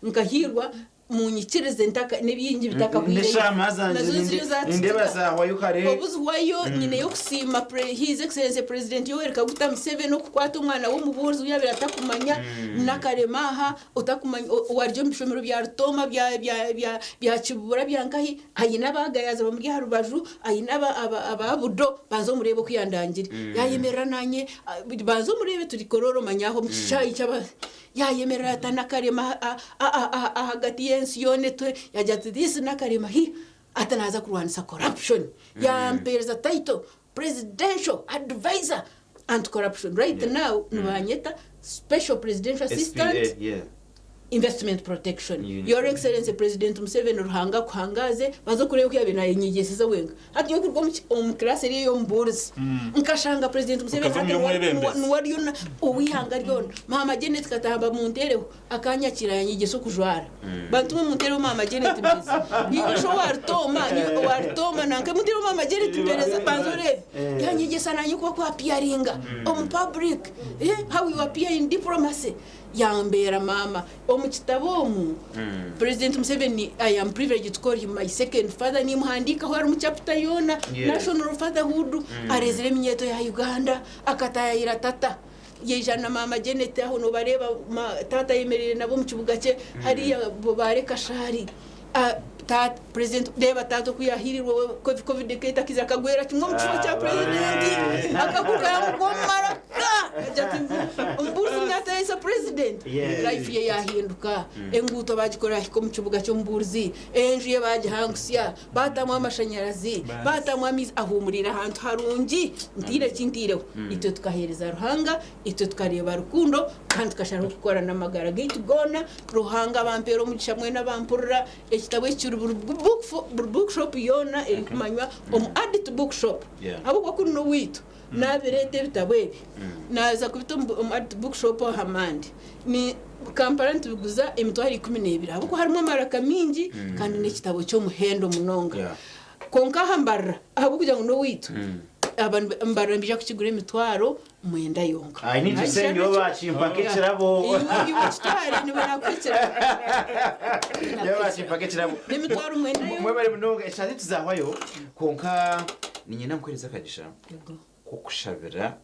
[SPEAKER 2] Nkahiirwa munyikirize ntaka n'ebingi bitakahwireyo.
[SPEAKER 1] N'eshama zangye
[SPEAKER 2] Nazo ziriyo zatutira.
[SPEAKER 1] nindeeba zahwayo kare.
[SPEAKER 2] Obu zihwayo nyineyo okusiima His Excellency President Yoweri Kaguta Museveni okukwata omwana w'omubuurizi ou yaabaire atakumanya n'akarema aha otakumanya owarugire omu bishomero bya Rutooma bya bya bya bya Kibubura bya nkahi aine abaagayaza bamuri aha rubaju aine aba aba aba Budo banza omureebe oku yandangire yayemerera nanye banza omureebe turi Kololo manya aho omu kishaayi ky'aba Yaayemerera ata Nakarema ahagati y'ensi yoona etwe, yaagira ati this Nakarema here ati naaza kurwanisa corruption. Yaampeereza title presidential advisor anti corruption. Right now nibanyeta special presidential assistant investment protection. Your excellency president Museveni Ruhanga akuhangaaze, banza okureeba oku yaabaire naayenyegyeseza wenka. Hati nyowe kuruga omu class eriyo ey'omubuurizi nkashanga president Museveni
[SPEAKER 8] Okaza
[SPEAKER 2] hati
[SPEAKER 8] omu y'omwebembezi.
[SPEAKER 2] niwe ariyo ow'eihanga ryona. Maama Janet Katamba munteereho akanyakira yanyegyesa okujwara. Bantumwe munteereho maama Janet mpereza. Iwe shi owa Ritooma, iwe owa Ritooma nanka munteereho maama Janet mpereza banza oreebe. Yanyegyesa nanye oku bakuapiyaringa omu public, how you appear in diplomacy. Yambeera maama. Omu kitabo omu, President Museveni, I am privileged to call him my second father, nimuhandiikaho ari omu chapter yoona, National Fatherhood, areezire eminyeeto ya Uganda, akataayayira tata, yaija na maama Janet aho noobareeba taata ayemereire nabo omu kibuga kye hariya Bubaare Kashari. Taata, President, reeba taata oku yaahiirirwe Covid ekaita akaija akagwera kimwe omu kifo kya President, akaguruka yaamugwa omu maraka agira ati omubuurizi naatayayisa President. Life ye yaahinduka, enguuto baagikora yaahika omu kibuga ky'omubuurizi, enju ye baagihangusya, baatamu amashanyarazi, baatamu amaizi, ahuumuriire ahantu harungi, ntaire ki ntaireho. Itwe tukaheereza Ruhanga, itwe tukareeba rukundo kandi tukasharaho kukora n'amagara gaitu goona. Ruhanga abampeere omugisha mwena abampurira. Ekitabo eki kiri buri buri bookshop yoona erikumanywa omu Adit Bookshop. Ahabw'okuba kuri n'owaitu naabireeta ebitabo ebi naaza kubita omu Adit Bookshop aha Mande. Ni Kampala nitubiguza emitwaro 12 ahabw'okuba harimu amaraka maingi kandi n'ekitabo ky'omuhendo munonga. Kwonka aha Mbarara ahabw'okugira ngu n'owaitu Mbarara nibaija kukigura emitwaro 9 yonka.
[SPEAKER 1] I need to send you bakimpa nk'ekirabo.
[SPEAKER 2] Iwe okitware nibo nakuha ekirabo.
[SPEAKER 1] Nyowe bakimpa nk'ekirabo.
[SPEAKER 2] N'emitwaro 9 yonka.
[SPEAKER 1] Mwebare munonga eshaaha zaitu zahwayo kwonka niinyenda nkuhereze akagisha k'okushabira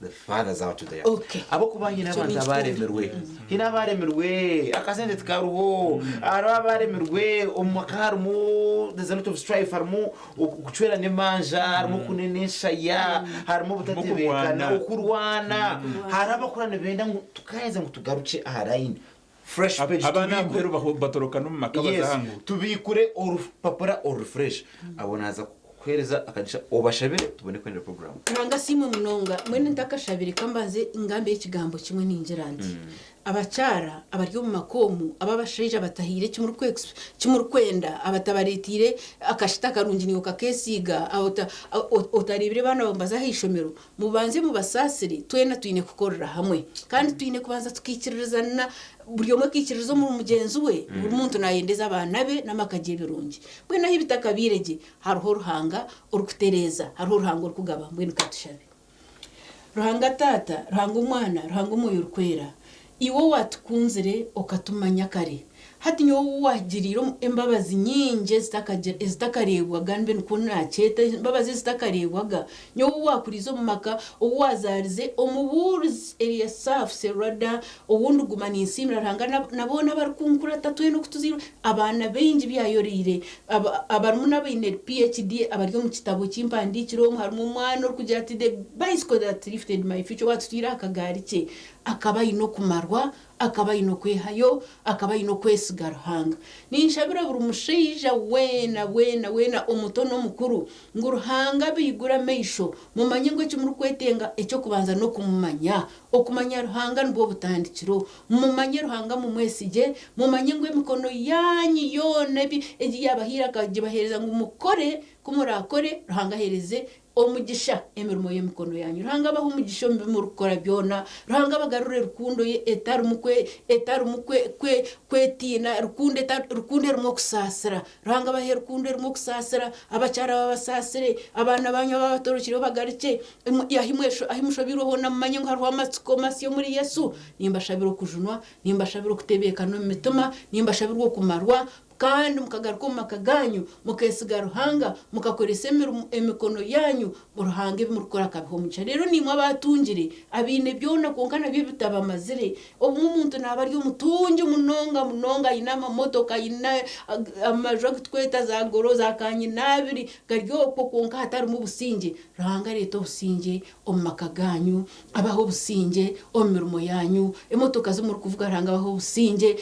[SPEAKER 1] the fathers out there.
[SPEAKER 2] Okay.
[SPEAKER 1] Ahabw'okuba haine
[SPEAKER 2] Ekyo
[SPEAKER 1] abantu
[SPEAKER 2] ninkikunda.
[SPEAKER 1] abaremirwe. Haine abaremirwe akasente tikariho. Hariho abaremirwe omu maka harimu there's a lot of strife harimu okucwerana emanja, harimu okunena enshaya, harimu obutatebeekana,
[SPEAKER 8] Okurwana.
[SPEAKER 1] okurwana. Hariho abakura nibenda ngu tukaheza ngu tugarukye aha layini. Fresh page
[SPEAKER 8] Abaana
[SPEAKER 1] tubiikure.
[SPEAKER 8] ahamuheru batoroka n'omu maka baza
[SPEAKER 1] Yes,
[SPEAKER 8] aha nguuto.
[SPEAKER 1] tubiikure orupapura oru fresh. Abo naaza kukuheereza akagisha obashabire tubone kuhendera puroguraamu.
[SPEAKER 2] Ruhanga asiimwe munonga. Mbwenu ntakashabire ka mbanze ngambeho ekigambo kimwe ningira nti, Abakyara abari omu maka omu abu abashaija batahaire eki murikwenda, abatabareeteire akashita karungi naiwe okakeesiiga, otareebire baana baawe nibaza aha ishomero, mubanze mubasaasire. Twena twine kukorera hamwe kandi twine kubanza tukaikiririzana, buri omwe akaikiririza omuri mugyenzi we. Buri muntu naayendeza abaana be n'amaka gye ebirungi. Mbwenu ahu ebitakabaire gye, hariho Ruhanga orikutereeza, hariho Ruhanga orikugaba. Mbwenu ka tushabe. Ruhanga Taata, Ruhanga Omwana, Ruhanga Omwoyo Orikwera, Iwe owaatukunzire okatumanya kare. Hati nyowe ou waagiriire embabazi nyingi ezitakareebwaga, mbe nikwo naakyeta, embabazi ezitakareebwaga, nyowe ou waakuriize omu maka, ou waazaarize omubuurizi Eliasaph Serwadda, ou ndiguma ninsiimira Ruhanga na boona abarikunkurata twena oku tuzairwe, abaana baingi bi yaayoreire, abarimu n'abaine PHD abari omu kitabo ki mpandiikire omu, harimu omwana orikugira ati The bicycle that lifted my future, owaatutwire aha kagaari kye, akaba aine okumarwa Akaba aine okwehayo, akaba aine okwesiga Ruhanga. Ninshabira buri mushaija weena, weena, weena, omuto n'omukuru, ngu Ruhanga abaigure amaisho, mumanye ngu eki murikwetenga eky'okubanza n'okumumanya. Okumanya Ruhanga nibwo butandikiro. Mumanye Ruhanga mumwesigye, mumanye ngu emikono yaanyu yoona ebi egi yaabahaire akagibaheereza ngu mukore, ku muraakore, Ruhanga aheereze Omugisha emirimo y'emikono yanyu. Ruhanga abahe omugisha omu bi murikukora byona. Ruhanga abagarurire rukundo ye etarimu kwe etarimu kwe kwe kwetiina, rukundo eta rukundo erimu okusaasira. Ruhanga abahe rukundo erimu okusaasira, abakyara babasaasire, abaana banyu ababatorokireho bagarukye. Ahi mwesho ahi mushobeirwe hoona mumanye ngu hariho amatsiko masya omuri Yesu. Nimbashabira okujunwa, nimbashabira okutebeekana omu mitima, nimbashabirwa okumarwa, Kandi mukagaruka omu maka gaanyu, mukeesiga Ruhanga, mukakoresa emirimo emikono yaanyu, Ruhanga ebi murikukora akabiha omugisha. Reero naimwe abaatungire, abaine byona kwonka nabyo bitabamazire, obumwe omuntu naaba ari omutungi munonga munonga, aine amamotoka, aine amaju agu turikweta za goro, za kanyinaabiri, gari okwo kwonka hatarimu busingye, Ruhanga areete obusingye omu maka gaanyu, abahe obusingye omu mirimo yaanyu, emotoka zi murikuvuga Ruhanga abahe obusingye,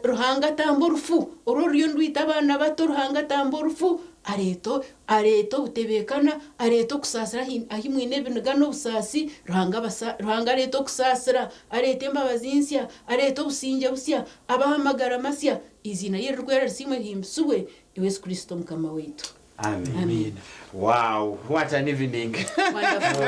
[SPEAKER 2] Ruhanga atamba orufu, oru oruriyo nirwita abaana bato, Ruhanga atamba orufu, areeta areeta obutebeekana, areeta okusaasira ahi ahi mwine ebiniga n'obusaasi, Ruhanga abasa Ruhanga areeta okusaasira, areeta embabazi nsya, areeta obusingye busya, abaha amagara masya, eiziina rye eririkwera risiimwe rihimbisibwe, Yesu Kristo Mukama waitu.
[SPEAKER 1] Amen. Wow, what an evening.
[SPEAKER 2] Wonderful.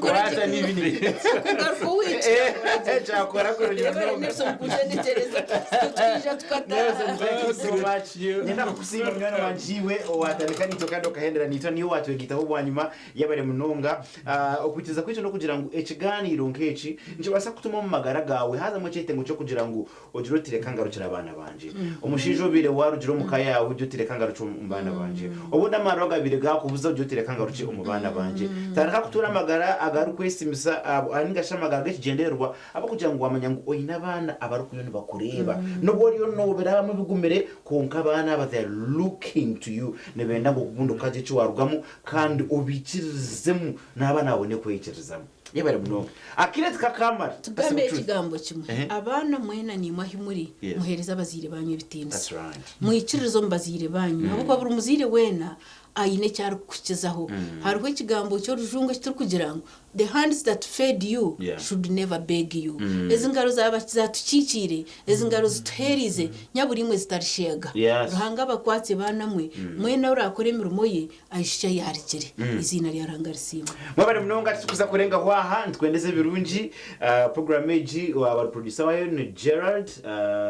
[SPEAKER 1] What an evening.
[SPEAKER 2] Kugaruka owaitu.
[SPEAKER 1] Kyakora kurungi munonga.
[SPEAKER 2] Nelson kuntendekyereza twija tukataha.
[SPEAKER 1] Nelson, thank you so much. Nyenda kukusiima munywani wangye iwe owatandika naitwe kandi okahendera naitwe niiwe watwegaitaho bwanyima yebare munonga. Ah, okwikiriza kwaitu n'okugira ngu ekigaaniiro nk'eki nikibaasa kutuma omu magara gaawe haazamu ekyetengo ky'okugira ngu Ogire oti, Reka ngarukire abaana bangye. Omushaija obaire waarugire omu ka yaawe, ogire oti, Reka ngarukye omu baana bangye. Obundi amaarwa agaabaire gaakubuza, ogire oti, Reka ngarukye omu baana bangye. Tandika kutuura amagara agarikwesiimisa nainga shi amagara g'ekigyendererwa ahabw'okugira ngu waamanya ngu oine abaana abarikuyo nibakureeba. N'obu oriyo noobirabamu ebigumire, kwonka abaana aba they are looking to you. Nibenda ngu obundi okagira eki waarugamu kandi obaikiririzemu n'abaana babone kweyikiririzamu. Yebare munonga. Akaire tikakamara. That's
[SPEAKER 2] Tugambe
[SPEAKER 1] the truth.
[SPEAKER 2] ekigambo kimwe.
[SPEAKER 1] Ehe.
[SPEAKER 2] Abaana mwena naimwe ahi muri,
[SPEAKER 1] Yes.
[SPEAKER 2] muheereze abazaire baanyu ebitiinisa.
[SPEAKER 1] That's right.
[SPEAKER 2] Mwikiririze omu bazaire baanyu ahabw'okuba buri muzaire weena aine eki arikukukizaho. Hariho ekigambo ky'orujungu eki turikugira ngu the hands that fed you
[SPEAKER 1] Yeah.
[SPEAKER 2] should never beg you. Ezi ngaro zaaba zatukiikiire, ezi ngaro zituheerize, nyabura imwe zitarisheega.
[SPEAKER 1] Yes.
[SPEAKER 2] Ruhanga abakwatse baana mwe, mwena oraakora emirimo ye Aishiki ayaarigire. Eiziina rya Ruhanga risiimwe.
[SPEAKER 1] Mwebare munonga titukuza kurengaho aha nitwendeza ebirungi program egi owaba ari producer wayo ni Gerald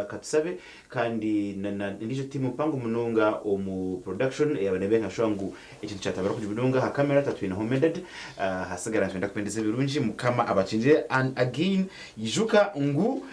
[SPEAKER 1] Katusabe kandi na endijo team mpango munonga omu production eyaba nebe nka sure ngu ekintu kyatabura kugi munonga aha camera tatwineho Medard ahasigara nitwenda kubendeza ebirungi mukama abakingire and again ijuka ngu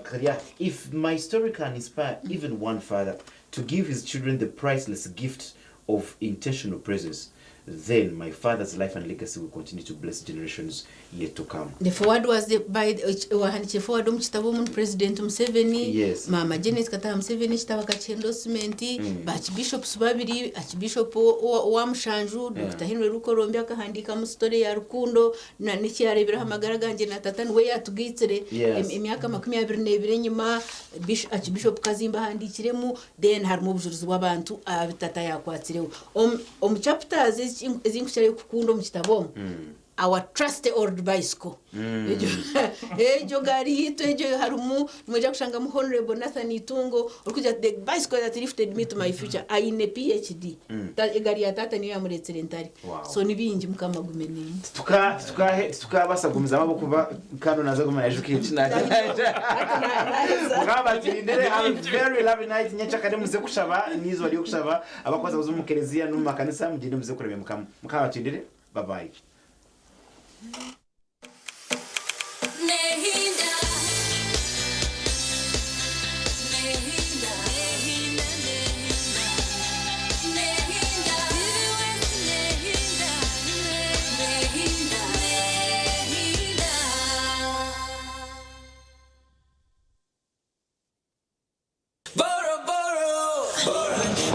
[SPEAKER 1] karya if my story can inspire even one father to give his children the priceless gift of intentional presence then my father's life and legacy will continue to bless generations yet to come.
[SPEAKER 2] The foreword was the by owahandiikire foreword omu kitabo omu ni President Museveni,
[SPEAKER 1] Yes.
[SPEAKER 2] Maama Janet Kataha Museveni ekitabo akakiha endorsement, ba Archbishops babiri, Archbishop owa mushanju Dokita Henry Rukorombi akahandiikamu story ya rukundo na n'eki yaareebire aha magara gangye na tata niwe yaatugaitsire
[SPEAKER 1] Yes.
[SPEAKER 2] emyaka 25 enyima, Archbishop Kazimba ahandiikiremu, Then harimu obujurizi bw'abantu abu tata yaakwatsireho. Omu omu chapters ezi ezi nkukirayo kukunda omu kitabo omu, Our Trusty Old Bicycle. Egyo egyo gaari yaitu egyo harimu nimwija kushangamu Honourable Nathan Itungo orikugira ati the bicycle that lifted me to my future. Aine PHD. Ta egaari ya taata niyo yaamureetsire ntare.
[SPEAKER 1] Wow.
[SPEAKER 2] So ni bingi Mukama agume naimwe.
[SPEAKER 1] Tituka titukahe titukabaasa kugumizamu ahabw'okuba Kano naza kuguma naijuka eki Mukama abaturindire have a very lovely night nyekyakare muze kushaba n'eizooba ry'okushaba abakubaasa kuza omu kereziya n'omu makanisa mugyende muze kuramya Mukama. Mukama abaturindire bye bye.
[SPEAKER 9] Nehinda. Nehinda.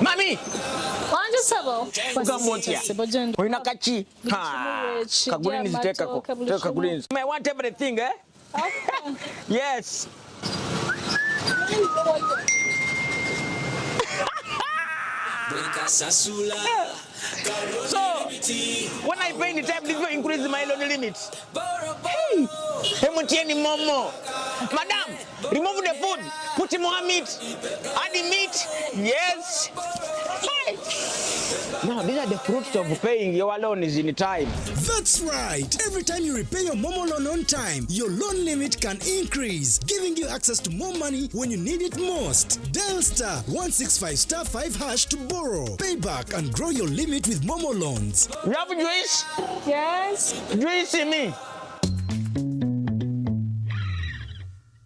[SPEAKER 3] Mami!
[SPEAKER 4] Wanje sabo.
[SPEAKER 3] Ugamba otya? Olina kaki?
[SPEAKER 4] Buli
[SPEAKER 3] Ka greens
[SPEAKER 4] kimu
[SPEAKER 3] teekako.
[SPEAKER 4] amatooke, buli
[SPEAKER 3] Teeka
[SPEAKER 4] kimu.
[SPEAKER 3] greens. I want everything, eh? Yes. So, when I pay in time, this will increase my loan limit. Hey, MTN Momo. Madam, remove the food. Put more meat. Add the meat. Yes. Hey. Now, these are the fruits of paying your loans in time.
[SPEAKER 5] That's right. Every time you repay your Momo loan on time, your loan limit can increase, giving you access to more money when you need it most. Dial star 165 star 5 hash to borrow, pay back, and grow your limit with Momo loans.
[SPEAKER 3] You have juice?
[SPEAKER 4] Yes.
[SPEAKER 3] Juice me.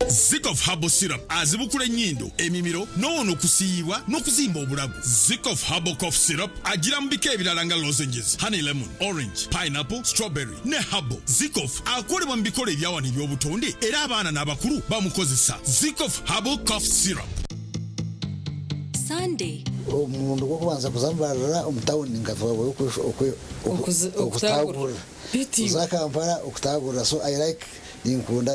[SPEAKER 9] Zikof Herbal Syrup azibukula ennyindo, emimiro n'owona okusiiyibwa n'okuzimba obulago. Zikof Herbal Cough Syrup agira mu bika ebirala nga lozenges, honey lemon, orange, pineapple, strawberry ne herbal. Zikof akolebwa mu bikolo ebyawano eby'obutonde era abaana n'abakulu bamukozesa. Zikof Herbal Cough Syrup.
[SPEAKER 10] Sunday.
[SPEAKER 11] Omurundi gw'okubanza kuza Mbarara omu tawuni nkatwarwa okutaagurira kuza Kampala okutaagurira so I like ninkunda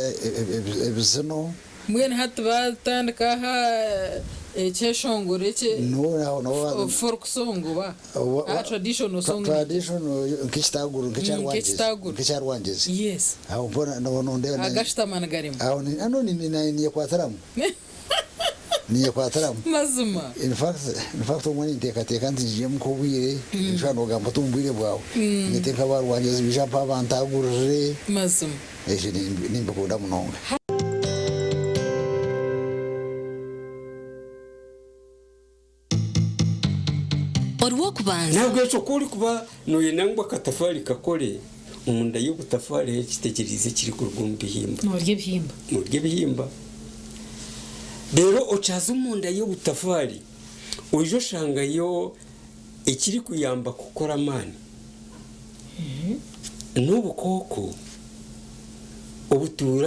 [SPEAKER 11] ebizino.
[SPEAKER 12] Mbwenu hati batandika aha ekyeshongoro eki folk song oba aha traditional song.
[SPEAKER 11] Traditional nk'ekitaaguriro nk'ekya Rwangyezi.
[SPEAKER 12] Yes.
[SPEAKER 11] Aho mpona nondeeba.
[SPEAKER 12] Agashutama nigarimu.
[SPEAKER 11] Aho ninyekwatiramu. Ninyekwatiramu.
[SPEAKER 12] Mazima.
[SPEAKER 11] In fact, in fact obumwe ninteekateeka nti ngigyemu nk'obwire, nshusha nogamba oti omu bwire bwawe. Nyete nk'aba Rwangyezi baije mpa bantagurire.
[SPEAKER 12] Mazima.
[SPEAKER 11] Ekyo nimbikunda munonga.
[SPEAKER 10] Orw'okubanza.
[SPEAKER 13] N'ahabw'ekyo ku orikuba nooyenda ngu akatafaari kakore, omunda y'obutafaari hariho ekitegyereize ekirikuruga omu bihimba.
[SPEAKER 12] Noorya ebihimba.
[SPEAKER 13] Noorya ebihimba. Reero okyaza omunda y'obutafaari, oija oshangayo ekirikuyamba kukora amaani. N'obukooko obutuura.